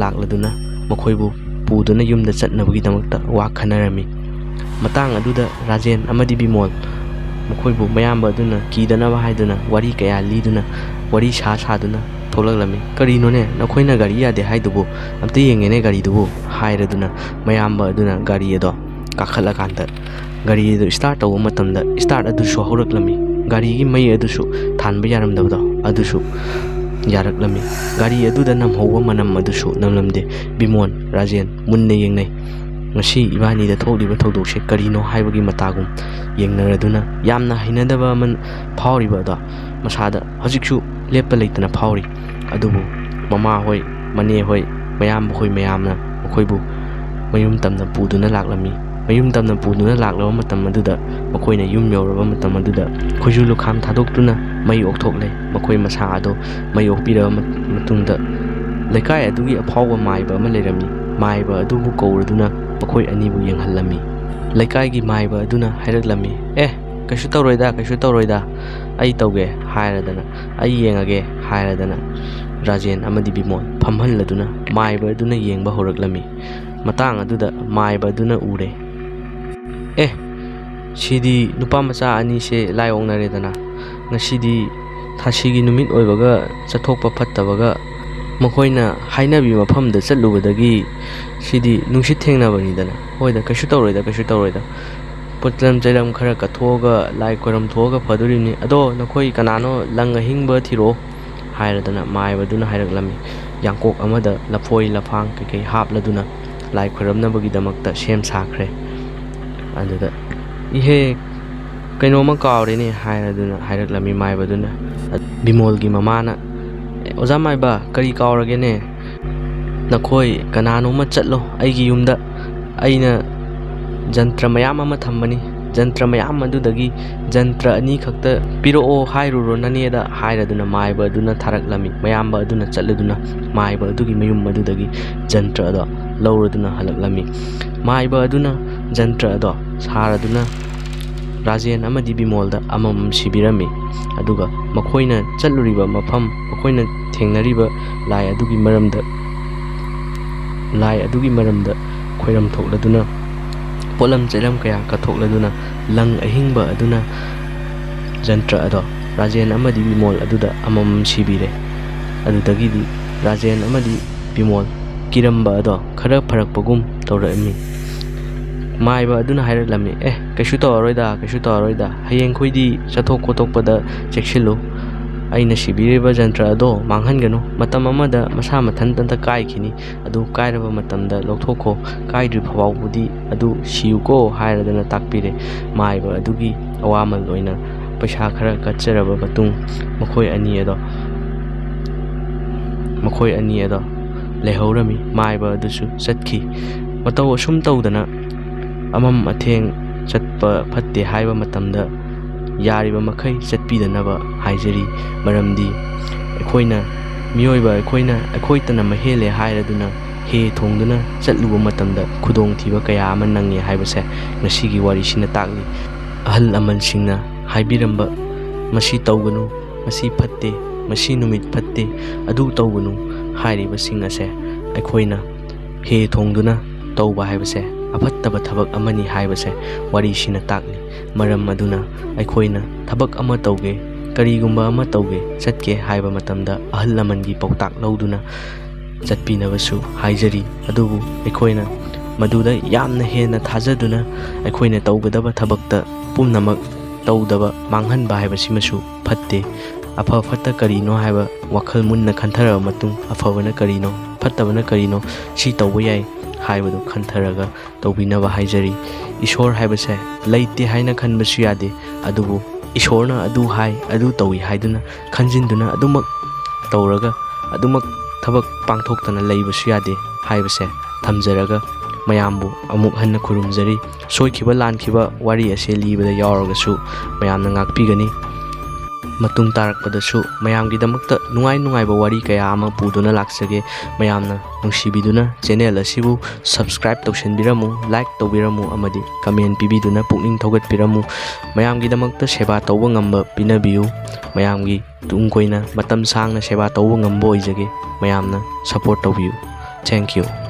ꯂꯥꯛꯂꯗꯨꯅ ꯃꯈꯣꯏꯕꯨ ꯄꯨꯗꯨꯅ ꯌꯨꯝꯗ ꯆꯠꯅꯕꯒꯤꯗꯃꯛꯇ ꯋꯥ ꯈꯟꯅꯔꯝꯃꯤ꯫ ꯃꯇꯥꯡ ꯑꯗꯨꯗ ꯔꯥꯖꯦꯟ ꯑꯃꯗꯤ ꯕꯤꯃꯣꯜ ꯃꯈꯣꯏꯕꯨ ꯃꯌꯥꯝꯕ ꯑꯗꯨꯅ ꯀꯤꯗꯅꯕ ꯍꯥꯏꯗꯨꯅ ꯋꯥꯔꯤ ꯀꯌꯥ ꯂꯤꯗꯨꯅ, ꯋꯥꯔꯤ ꯁꯥ ꯁꯥꯗꯨꯅ ꯊꯣꯛꯂꯛꯂꯝꯃꯤ꯫ "ꯀꯔꯤꯅꯣꯅꯦ, ꯅꯈꯣꯏꯅ ꯒꯥꯔꯤ ꯌꯥꯗꯦ ꯍꯥꯏꯗꯨꯕꯨ? ꯑꯝꯇ ꯌꯦꯡꯒꯦꯅꯦ ꯒꯥꯔꯤꯗꯨꯕꯨ" ꯍꯥꯏꯔꯗꯨꯅ ꯃꯌꯥꯝꯕ ꯑꯗꯨꯅ ꯒꯥꯔꯤ ꯑꯗꯣ ꯀꯥꯈꯠꯂꯀꯥꯟꯗ ꯒꯥꯔꯤ ꯑꯗꯨ start ꯇꯧꯕ ꯃꯇꯝꯗ start ꯑꯗꯨꯁꯨ ꯍꯧꯔꯛꯂꯝꯃꯤ꯫ ꯒꯥꯔꯤꯒꯤ ꯃꯩ ꯑꯗꯨꯁꯨ ꯊꯥꯟꯕ ꯌꯥꯔꯝꯗꯕꯗꯣ ꯑꯗꯨꯁꯨ ꯌꯥꯔꯛꯂꯝꯃꯤ꯫ ꯒꯥꯔꯤ ꯑꯗꯨꯗ ꯅꯝꯍꯧꯕ ꯃꯅꯝ ꯑꯗꯨꯁꯨ ꯅꯝꯂꯝꯗꯦ꯫ ꯕꯤꯃꯣꯟ, ꯔꯥꯖꯦꯟ ꯃꯨꯟꯅ ꯌꯦꯡꯅꯩ꯫ ꯉꯁꯤ ꯏꯕꯥꯅꯤꯗ ꯊꯣꯛꯂꯤꯕ ꯊꯧꯗꯣꯛꯁꯦ ꯀꯔꯤꯅꯣ ꯍꯥꯏꯕꯒꯤ ꯃꯇꯥꯒꯨꯝ ꯌꯦꯡꯅꯔꯗꯨꯅ ꯌꯥꯝꯅ ꯍꯩꯅꯗꯕ ꯑꯃ ꯐꯥꯎꯔꯤꯕ ꯑꯗꯣ ꯃꯁꯥꯗ ꯍꯧꯖꯤꯛꯁꯨ ꯂꯦꯞꯄ ꯂꯩꯇꯅ ꯐꯥꯎꯔꯤ꯫ ꯑꯗꯨꯕꯨ ꯃꯃꯥ ꯍꯣꯏ, ꯃꯅꯦ ꯍꯣꯏ, ꯃꯌꯥꯝꯕ ꯍꯣꯏ ꯃꯌꯥꯝꯅ ꯃꯈꯣꯏꯕꯨ ꯃꯌꯨꯝ ꯇꯝꯅ ꯄꯨꯗꯨꯅ ꯂꯥꯛꯂꯝꯃꯤ꯫ ꯃꯌꯨꯝ ꯇꯝꯅ ꯄꯨꯗꯨꯅ ꯂꯥꯛꯂꯕ ꯃꯇꯝ ꯑꯗꯨꯗ, ꯃꯈꯣꯏꯅ ꯌꯨꯝ ꯌꯧꯔꯕ ꯃꯇꯝ ꯑꯗꯨꯗ, ꯈꯨꯖꯨ ꯂꯨꯈꯥꯝ ꯊꯥꯗꯣꯛꯇꯨꯅ ꯃꯩ ꯑꯣꯛꯊꯣꯛꯂꯦ꯫ ꯃꯈꯣꯏ ꯃꯁꯥ ꯑꯗꯨ ꯃꯩ ꯑꯣꯛꯄꯤꯔꯕ ꯃꯠ-, ꯃꯇꯨꯡꯗ, ꯂꯩꯀꯥꯏ ꯑꯗꯨꯒꯤ ꯑꯐꯥꯎꯕ ꯃꯥꯏꯕ ꯑꯃ ꯂꯩꯔꯝꯃꯤ꯫ ꯃꯥꯏꯕ ꯑꯗꯨꯕꯨ ꯀꯧꯔꯗꯨꯅ ꯃꯈꯣꯏ ꯑꯅꯤꯕꯨ ꯌꯦꯡꯍꯜꯂꯝꯃꯤ꯫ ꯂꯩꯀꯥꯏꯒꯤ ꯃꯥꯏꯕ ꯑꯗꯨꯅ ꯍꯥꯏꯔꯛꯂꯝꯃꯤ, "ꯑꯦ, ꯀꯩꯁꯨ ꯇꯧꯔꯣꯏꯗ, ꯀꯩꯁꯨ ꯇꯧꯔꯣꯏꯗ, ꯑꯩ ꯇꯧꯒꯦ" ꯍꯥꯏꯔꯗꯅ, "ꯑꯩ ꯌꯦꯡꯉꯒꯦ" ꯍꯥꯏꯔꯗꯅ, ꯔꯥꯖꯦꯟ ꯑꯃꯗꯤ ꯕꯤꯃꯣꯜ ꯐꯝꯍꯜꯂꯗꯨꯅ ꯃꯥꯏꯕ ꯑꯗꯨꯅ ꯌꯦꯡꯕ ꯍꯧꯔꯛꯂꯝꯃꯤ꯫ ꯃꯇꯥꯡ ꯑꯗꯨꯗ ꯃꯥꯏꯕ ꯑꯗꯨꯅ ꯎꯔꯦ, "ꯑꯦ, ꯁꯤꯗꯤ ꯅꯨꯄꯥ ꯃꯆꯥ ꯑꯅꯤꯁꯦ ꯂꯥꯏ ꯑꯣꯛꯅꯔꯦꯗꯅ꯫ ꯉꯁꯤꯗꯤ ꯊꯥꯁꯤꯒꯤ ꯅꯨꯃꯤꯠ ꯑꯣꯏꯕꯒ ꯆꯠꯊꯣꯛꯄ ꯐꯠꯇꯕꯒ, ꯃꯈꯣꯏꯅ ꯍꯥꯏꯅꯕꯤ ꯃꯐꯝꯗ ꯆꯠꯂꯨꯕꯗꯒꯤ ꯁꯤꯗꯤ ꯅꯨꯡꯁꯤꯠ ꯊꯦꯡꯅꯕꯅꯤꯗꯅ꯫ ꯍꯣꯏꯗ, ꯀꯩꯁꯨ ꯇꯧꯔꯣꯏꯗ, ꯀꯩꯁꯨ ꯇꯧꯔꯣꯏꯗ꯫ ꯄꯣꯠꯂꯝ ꯆꯩꯔꯝ ꯈꯔ ꯀꯠꯊꯣꯛꯑꯒ ꯂꯥꯏ ꯈꯣꯏꯔꯝ ꯊꯣꯛꯑꯒ ꯐꯗꯣꯔꯤꯕꯅꯤ꯫ ꯑꯗꯣ ꯅꯈꯣꯏ ꯀꯅꯥꯅꯣ ꯂꯪ ꯑꯍꯤꯡꯕ ꯊꯤꯔꯛꯑꯣ" ꯍꯥꯏꯔꯗꯅ ꯃꯥꯏꯕꯗꯨꯅ ꯍꯥꯏꯔꯛꯂꯝꯃꯤ꯫ ꯌꯥꯡꯀꯣꯛ ꯑꯃꯗ ꯂꯐꯣꯏ ꯂꯐꯥꯡ ꯀꯩꯀꯩ ꯍꯥꯞꯂꯗꯨꯅ ꯂꯥꯏ ꯈꯣꯏꯔꯝꯅꯕꯒꯤꯗꯃꯛꯇ ꯁꯦꯝ ꯁꯥꯈ꯭ꯔꯦ꯫ ꯑꯗꯨꯗ, "ꯏꯍꯦ, ꯀꯩꯅꯣꯝꯃ ꯀꯥꯎꯔꯦꯅꯦ" ꯍꯥꯏꯔꯗꯨꯅ ꯍꯥꯏꯔꯛꯂꯝꯃꯤ ꯃꯥꯏꯕꯗꯨꯅ꯫ ꯕꯤꯃꯣꯜꯒꯤ ꯃꯃꯥꯅ, "ꯑꯣꯖꯥ ꯃꯥꯏꯕ, ꯀꯔꯤ ꯀꯥꯎꯔꯒꯦꯅꯦ? ꯅꯈꯣꯏ ꯀꯅꯥꯅꯣꯝꯃ ꯆꯠꯂꯣ ꯑꯩꯒꯤ ꯌꯨꯝꯗ꯫ ꯑꯩꯅ ꯖꯟꯇ꯭ꯔ ꯃꯌꯥꯝ ꯑꯃ ꯊꯝꯕꯅꯤ꯫ ꯖꯟꯇ꯭ꯔ ꯃꯌꯥꯝ ꯑꯗꯨꯗꯒꯤ ꯖꯟꯇ꯭ꯔ ꯑꯅꯤꯈꯛꯇ ꯄꯤꯔꯛꯑꯣ ꯍꯥꯏꯔꯨꯔꯣ ꯅꯅꯦꯗ" ꯍꯥꯏꯔꯗꯨꯅ ꯃꯥꯏꯕ ꯑꯗꯨꯅ ꯊꯥꯔꯛꯂꯝꯃꯤ꯫ ꯃꯌꯥꯝꯕ ꯑꯗꯨꯅ ꯆꯠꯂꯗꯨꯅ ꯃꯥꯏꯕ ꯑꯗꯨꯒꯤ ꯃꯌꯨꯝ ꯑꯗꯨꯗꯒꯤ ꯖꯟꯇ꯭ꯔ ꯑꯗꯣ ꯂꯧꯔꯗꯨꯅ ꯍꯜꯂꯛꯂꯝꯃꯤ꯫ ꯃꯥꯏꯕ ꯑꯗꯨꯅ ꯖꯟꯇ꯭ꯔ ꯑꯗꯣ ꯁꯥꯔꯗꯨꯅ ꯔꯥꯖꯦꯟ ꯑꯃꯗꯤ ꯕꯤꯃꯣꯜꯗ ꯑꯃꯃꯝ ꯁꯤꯕꯤꯔꯝꯃꯤ꯫ ꯑꯗꯨꯒ ꯃꯈꯣꯏꯅ ꯆꯠꯂꯨꯔꯤꯕ ꯃꯐꯝ, ꯃꯈꯣꯏꯅ ꯊꯦꯡꯅꯔꯤꯕ ꯂꯥꯏ ꯑꯗꯨꯒꯤ ꯃꯔꯝꯗ, ꯂꯥꯏ ꯑꯗꯨꯒꯤ ꯃꯔꯝꯗ ꯈꯣꯏꯔꯝ ꯊꯣꯛꯂꯗꯨꯅ ꯄꯣꯠꯂꯝ ꯆꯩꯂꯝ ꯀꯌꯥ ꯀꯠꯊꯣꯛꯂꯗꯨꯅ ꯂꯪ ꯑꯍꯤꯡꯕ ꯑꯗꯨꯅ ꯖꯟꯇ꯭ꯔ ꯑꯗꯣ ꯔꯥꯖꯦꯟ ꯑꯃꯗꯤ ꯕꯤꯃꯣꯜ ꯑꯗꯨꯗ ꯑꯃꯃꯝ ꯁꯤꯕꯤꯔꯦ꯫ ꯑꯗꯨꯗꯒꯤꯗꯤ ꯔꯥꯖꯦꯟ ꯑꯃꯗꯤ ꯕꯤꯃꯣꯜ ꯀꯤꯔꯝꯕ ꯑꯗꯣ ꯈꯔ ꯐꯔꯛꯄꯒꯨꯝ ꯇꯧꯔꯛꯑꯝꯃꯤ꯫ ꯃꯥꯏꯕ ꯑꯗꯨꯅ ꯍꯥꯏꯔꯛꯂꯝꯃꯤ, "ꯑꯦ, ꯀꯩꯁꯨ ꯇꯧꯔꯔꯣꯏꯗ, ꯀꯩꯁꯨ ꯇꯧꯔꯔꯣꯏꯗ, ꯍꯌꯦꯡꯈꯣꯏꯗꯤ ꯆꯠꯊꯣꯛ ꯈꯣꯠꯇꯣꯛꯄꯗ ꯆꯦꯛꯁꯤꯜꯂꯨ꯫ ꯑꯩꯅ ꯁꯤꯕꯤꯔꯤꯕ ꯖꯟꯇ꯭ꯔ ꯑꯗꯣ ꯃꯥꯡꯍꯟꯒꯅꯨ꯫ ꯃꯇꯝ ꯑꯃꯗ ꯃꯁꯥ ꯃꯊꯟꯇ ꯀꯥꯏꯈꯤꯅꯤ꯫ ꯑꯗꯨ ꯀꯥꯏꯔꯕ ꯃꯇꯝꯗ ꯂꯧꯊꯣꯛꯈꯣ꯫ ꯀꯥꯏꯗ꯭ꯔꯤ ꯐꯥꯎꯕꯗꯤ ꯑꯗꯨ ꯁꯤꯌꯨꯀꯣ" ꯍꯥꯏꯔꯗꯅ ꯇꯥꯛꯄꯤꯔꯦ꯫ ꯃꯥꯏꯕ ꯑꯗꯨꯒꯤ ꯑꯋꯥꯃꯜ ꯑꯣꯏꯅ ꯄꯩꯁꯥ ꯈꯔ ꯀꯠꯆꯔꯕ ꯃꯇꯨꯡ ꯃꯈꯣꯏ ꯑꯅꯤ ꯑꯗꯣ, ꯃꯈꯣꯏ ꯑꯅꯤ ꯑꯗꯣ ꯂꯩꯍꯧꯔꯝꯃꯤ꯫ ꯃꯥꯏꯕ ꯑꯗꯨꯁꯨ ꯆꯠꯈꯤ꯫ ꯃꯇꯧ ꯑꯁꯨꯝ ꯇꯧꯗꯅ ꯑꯃꯝ ꯑꯊꯦꯡ ꯆꯠꯄ ꯐꯠꯇꯦ ꯍꯥꯏꯕ ꯃꯇꯝꯗ ꯌꯥꯔꯤꯕ ꯃꯈꯩ ꯆꯠꯄꯤꯗꯅꯕ ꯍꯥꯏꯖꯔꯤ꯫ ꯃꯔꯝꯗꯤ ꯑꯩꯈꯣꯏꯅ, ꯃꯤꯑꯣꯏꯕ ꯑꯩꯈꯣꯏꯅ ꯑꯩꯈꯣꯏꯇꯅ ꯃꯍꯦꯜꯂꯦ ꯍꯥꯏꯔꯗꯨꯅ ꯍꯦ ꯊꯣꯡꯗꯨꯅ ꯆꯠꯂꯨꯕ ꯃꯇꯝꯗ ꯈꯨꯗꯣꯡꯊꯤꯕ ꯀꯌꯥ ꯑꯃ ꯅꯪꯉꯤ ꯍꯥꯏꯕꯁꯦ ꯉꯁꯤꯒꯤ ꯋꯥꯔꯤꯁꯤꯅ ꯇꯥꯛꯂꯤ꯫ ꯑꯍꯜ ꯂꯃꯟꯁꯤꯡꯅ ꯍꯥꯏꯕꯤꯔꯝꯕ, "ꯃꯁꯤ ꯇꯧꯒꯅꯨ, ꯃꯁꯤ ꯐꯠꯇꯦ, ꯃꯁꯤ ꯅꯨꯃꯤꯠ ꯐꯠꯇꯦ, ꯑꯗꯨ ꯇꯧꯒꯅꯨ" ꯍꯥꯏꯔꯤꯕꯁꯤꯡ ꯑꯁꯦ ꯑꯩꯈꯣꯏꯅ ꯍꯦ ꯊꯣꯡꯗꯨꯅ ꯇꯧꯕ ꯍꯥꯏꯕꯁꯦ ꯑꯐꯠꯇꯕ ꯊꯕꯛ ꯑꯃꯅꯤ ꯍꯥꯏꯕꯁꯦ ꯋꯥꯔꯤꯁꯤꯅ ꯇꯥꯛꯂꯤ꯫ ꯃꯔꯝ ꯑꯗꯨꯅ ꯑꯩꯈꯣꯏꯅ ꯊꯕꯛ ꯑꯃ ꯇꯧꯒꯦ, ꯀꯔꯤꯒꯨꯝꯕ ꯑꯃ ꯇꯧꯒꯦ, ꯆꯠꯀꯦ ꯍꯥꯏꯕ ꯃꯇꯝꯗ ꯑꯍꯜ ꯂꯃꯟꯒꯤ ꯄꯥꯎꯇꯥꯛ ꯂꯧꯗꯨꯅ ꯆꯠꯄꯤꯅꯕꯁꯨ ꯍꯥꯏꯖꯔꯤ꯫ ꯑꯗꯨꯕꯨ ꯑꯩꯈꯣꯏꯅ ꯃꯗꯨꯗ ꯌꯥꯝꯅ ꯍꯦꯟꯅ ꯊꯥꯖꯗꯨꯅ ꯑꯩꯈꯣꯏꯅ ꯇꯧꯒꯗꯕ ꯊꯕꯛꯇ ꯄꯨꯝꯅꯃꯛ ꯇꯧꯗꯕ, ꯃꯥꯡꯍꯟꯕ ꯍꯥꯏꯕꯁꯤꯃꯁꯨ ꯐꯠꯇꯦ꯫ ꯑꯐ ꯐꯠꯇ ꯀꯔꯤꯅꯣ ꯍꯥꯏꯕ ꯋꯥꯈꯜ ꯃꯨꯟꯅ ꯈꯟꯊꯔꯕ ꯃꯇꯨꯡ, ꯑꯐꯕꯅ ꯀꯔꯤꯅꯣ, ꯐꯠꯇꯕꯅ ꯀꯔꯤꯅꯣ, ꯁꯤ ꯇꯧꯕ ꯌꯥꯏ ꯍꯥꯏꯕꯗꯨ ꯈꯟꯊꯔꯒ ꯇꯧꯕꯤꯅꯕ ꯍꯥꯏꯖꯔꯤ꯫ ꯏꯁꯣꯔ ꯍꯥꯏꯕꯁꯦ ꯂꯩꯇꯦ ꯍꯥꯏꯅ ꯈꯟꯕꯁꯨ ꯌꯥꯗꯦ, ꯑꯗꯨꯕꯨ ꯏꯁꯣꯔꯅ ꯑꯗꯨ ꯍꯥꯏ, ꯑꯗꯨ ꯇꯧꯏ ꯍꯥꯏꯗꯨꯅ ꯈꯟꯖꯤꯟꯗꯨꯅ ꯑꯗꯨꯃꯛ ꯇꯧꯔꯒ ꯑꯗꯨꯃꯛ ꯊꯕꯛ ꯄꯥꯡꯊꯣꯛꯇꯅ ꯂꯩꯕꯁꯨ ꯌꯥꯗꯦ ꯍꯥꯏꯕꯁꯦ ꯊꯝꯖꯔꯒ ꯃꯌꯥꯝꯕꯨ ꯑꯃꯨꯛ ꯍꯟꯅ ꯈꯨꯔꯨꯝꯖꯔꯤ꯫ ꯁꯣꯏꯈꯤꯕ ꯂꯥꯟꯈꯤꯕ ꯋꯥꯔꯤ ꯑꯁꯦ ꯂꯤꯕꯗ ꯌꯥꯎꯔꯒꯁꯨ ꯃꯌꯥꯝꯅ ꯉꯥꯛꯄꯤꯒꯅꯤ꯫ ꯃꯇꯨꯡ ꯇꯥꯔꯛꯄꯗꯁꯨ ꯃꯌꯥꯝꯒꯤꯗꯃꯛꯇ ꯅꯨꯡꯉꯥꯏ ꯅꯨꯡꯉꯥꯏꯕ ꯋꯥꯔꯤ ꯀꯌꯥ ꯑꯃ ꯄꯨꯗꯨꯅ ꯂꯥꯛꯆꯒꯦ꯫ ꯃꯌꯥꯝꯅ ꯅꯨꯡꯁꯤꯕꯤꯗꯨꯅ channel ꯑꯁꯤꯕꯨ subscribe ꯇꯧꯁꯤꯟꯕꯤꯔꯝꯃꯨ, like ꯇꯧꯕꯤꯔꯝꯃꯨ ꯑꯃꯗꯤ comment ꯄꯤꯕꯤꯗꯨꯅ ꯄꯨꯛꯅꯤꯡ ꯊꯧꯒꯠꯄꯤꯔꯝꯃꯨ꯫ ꯃꯌꯥꯝꯒꯤꯗꯃꯛꯇ ꯁꯦꯕꯥ ꯇꯧꯕ ꯉꯝꯕ ꯄꯤꯅꯕꯤꯌꯨ꯫ ꯃꯌꯥꯝꯒꯤ ꯇꯨꯡ ꯀꯣꯏꯅ ꯃꯇꯝ ꯁꯥꯡꯅ ꯁꯦꯕꯥ ꯇꯧꯕ ꯉꯝꯕ ꯑꯣꯏꯖꯒꯦ꯫ ꯃꯌꯥꯝꯅ support ꯇꯧꯕꯤꯌꯨ꯫ Thank you꯫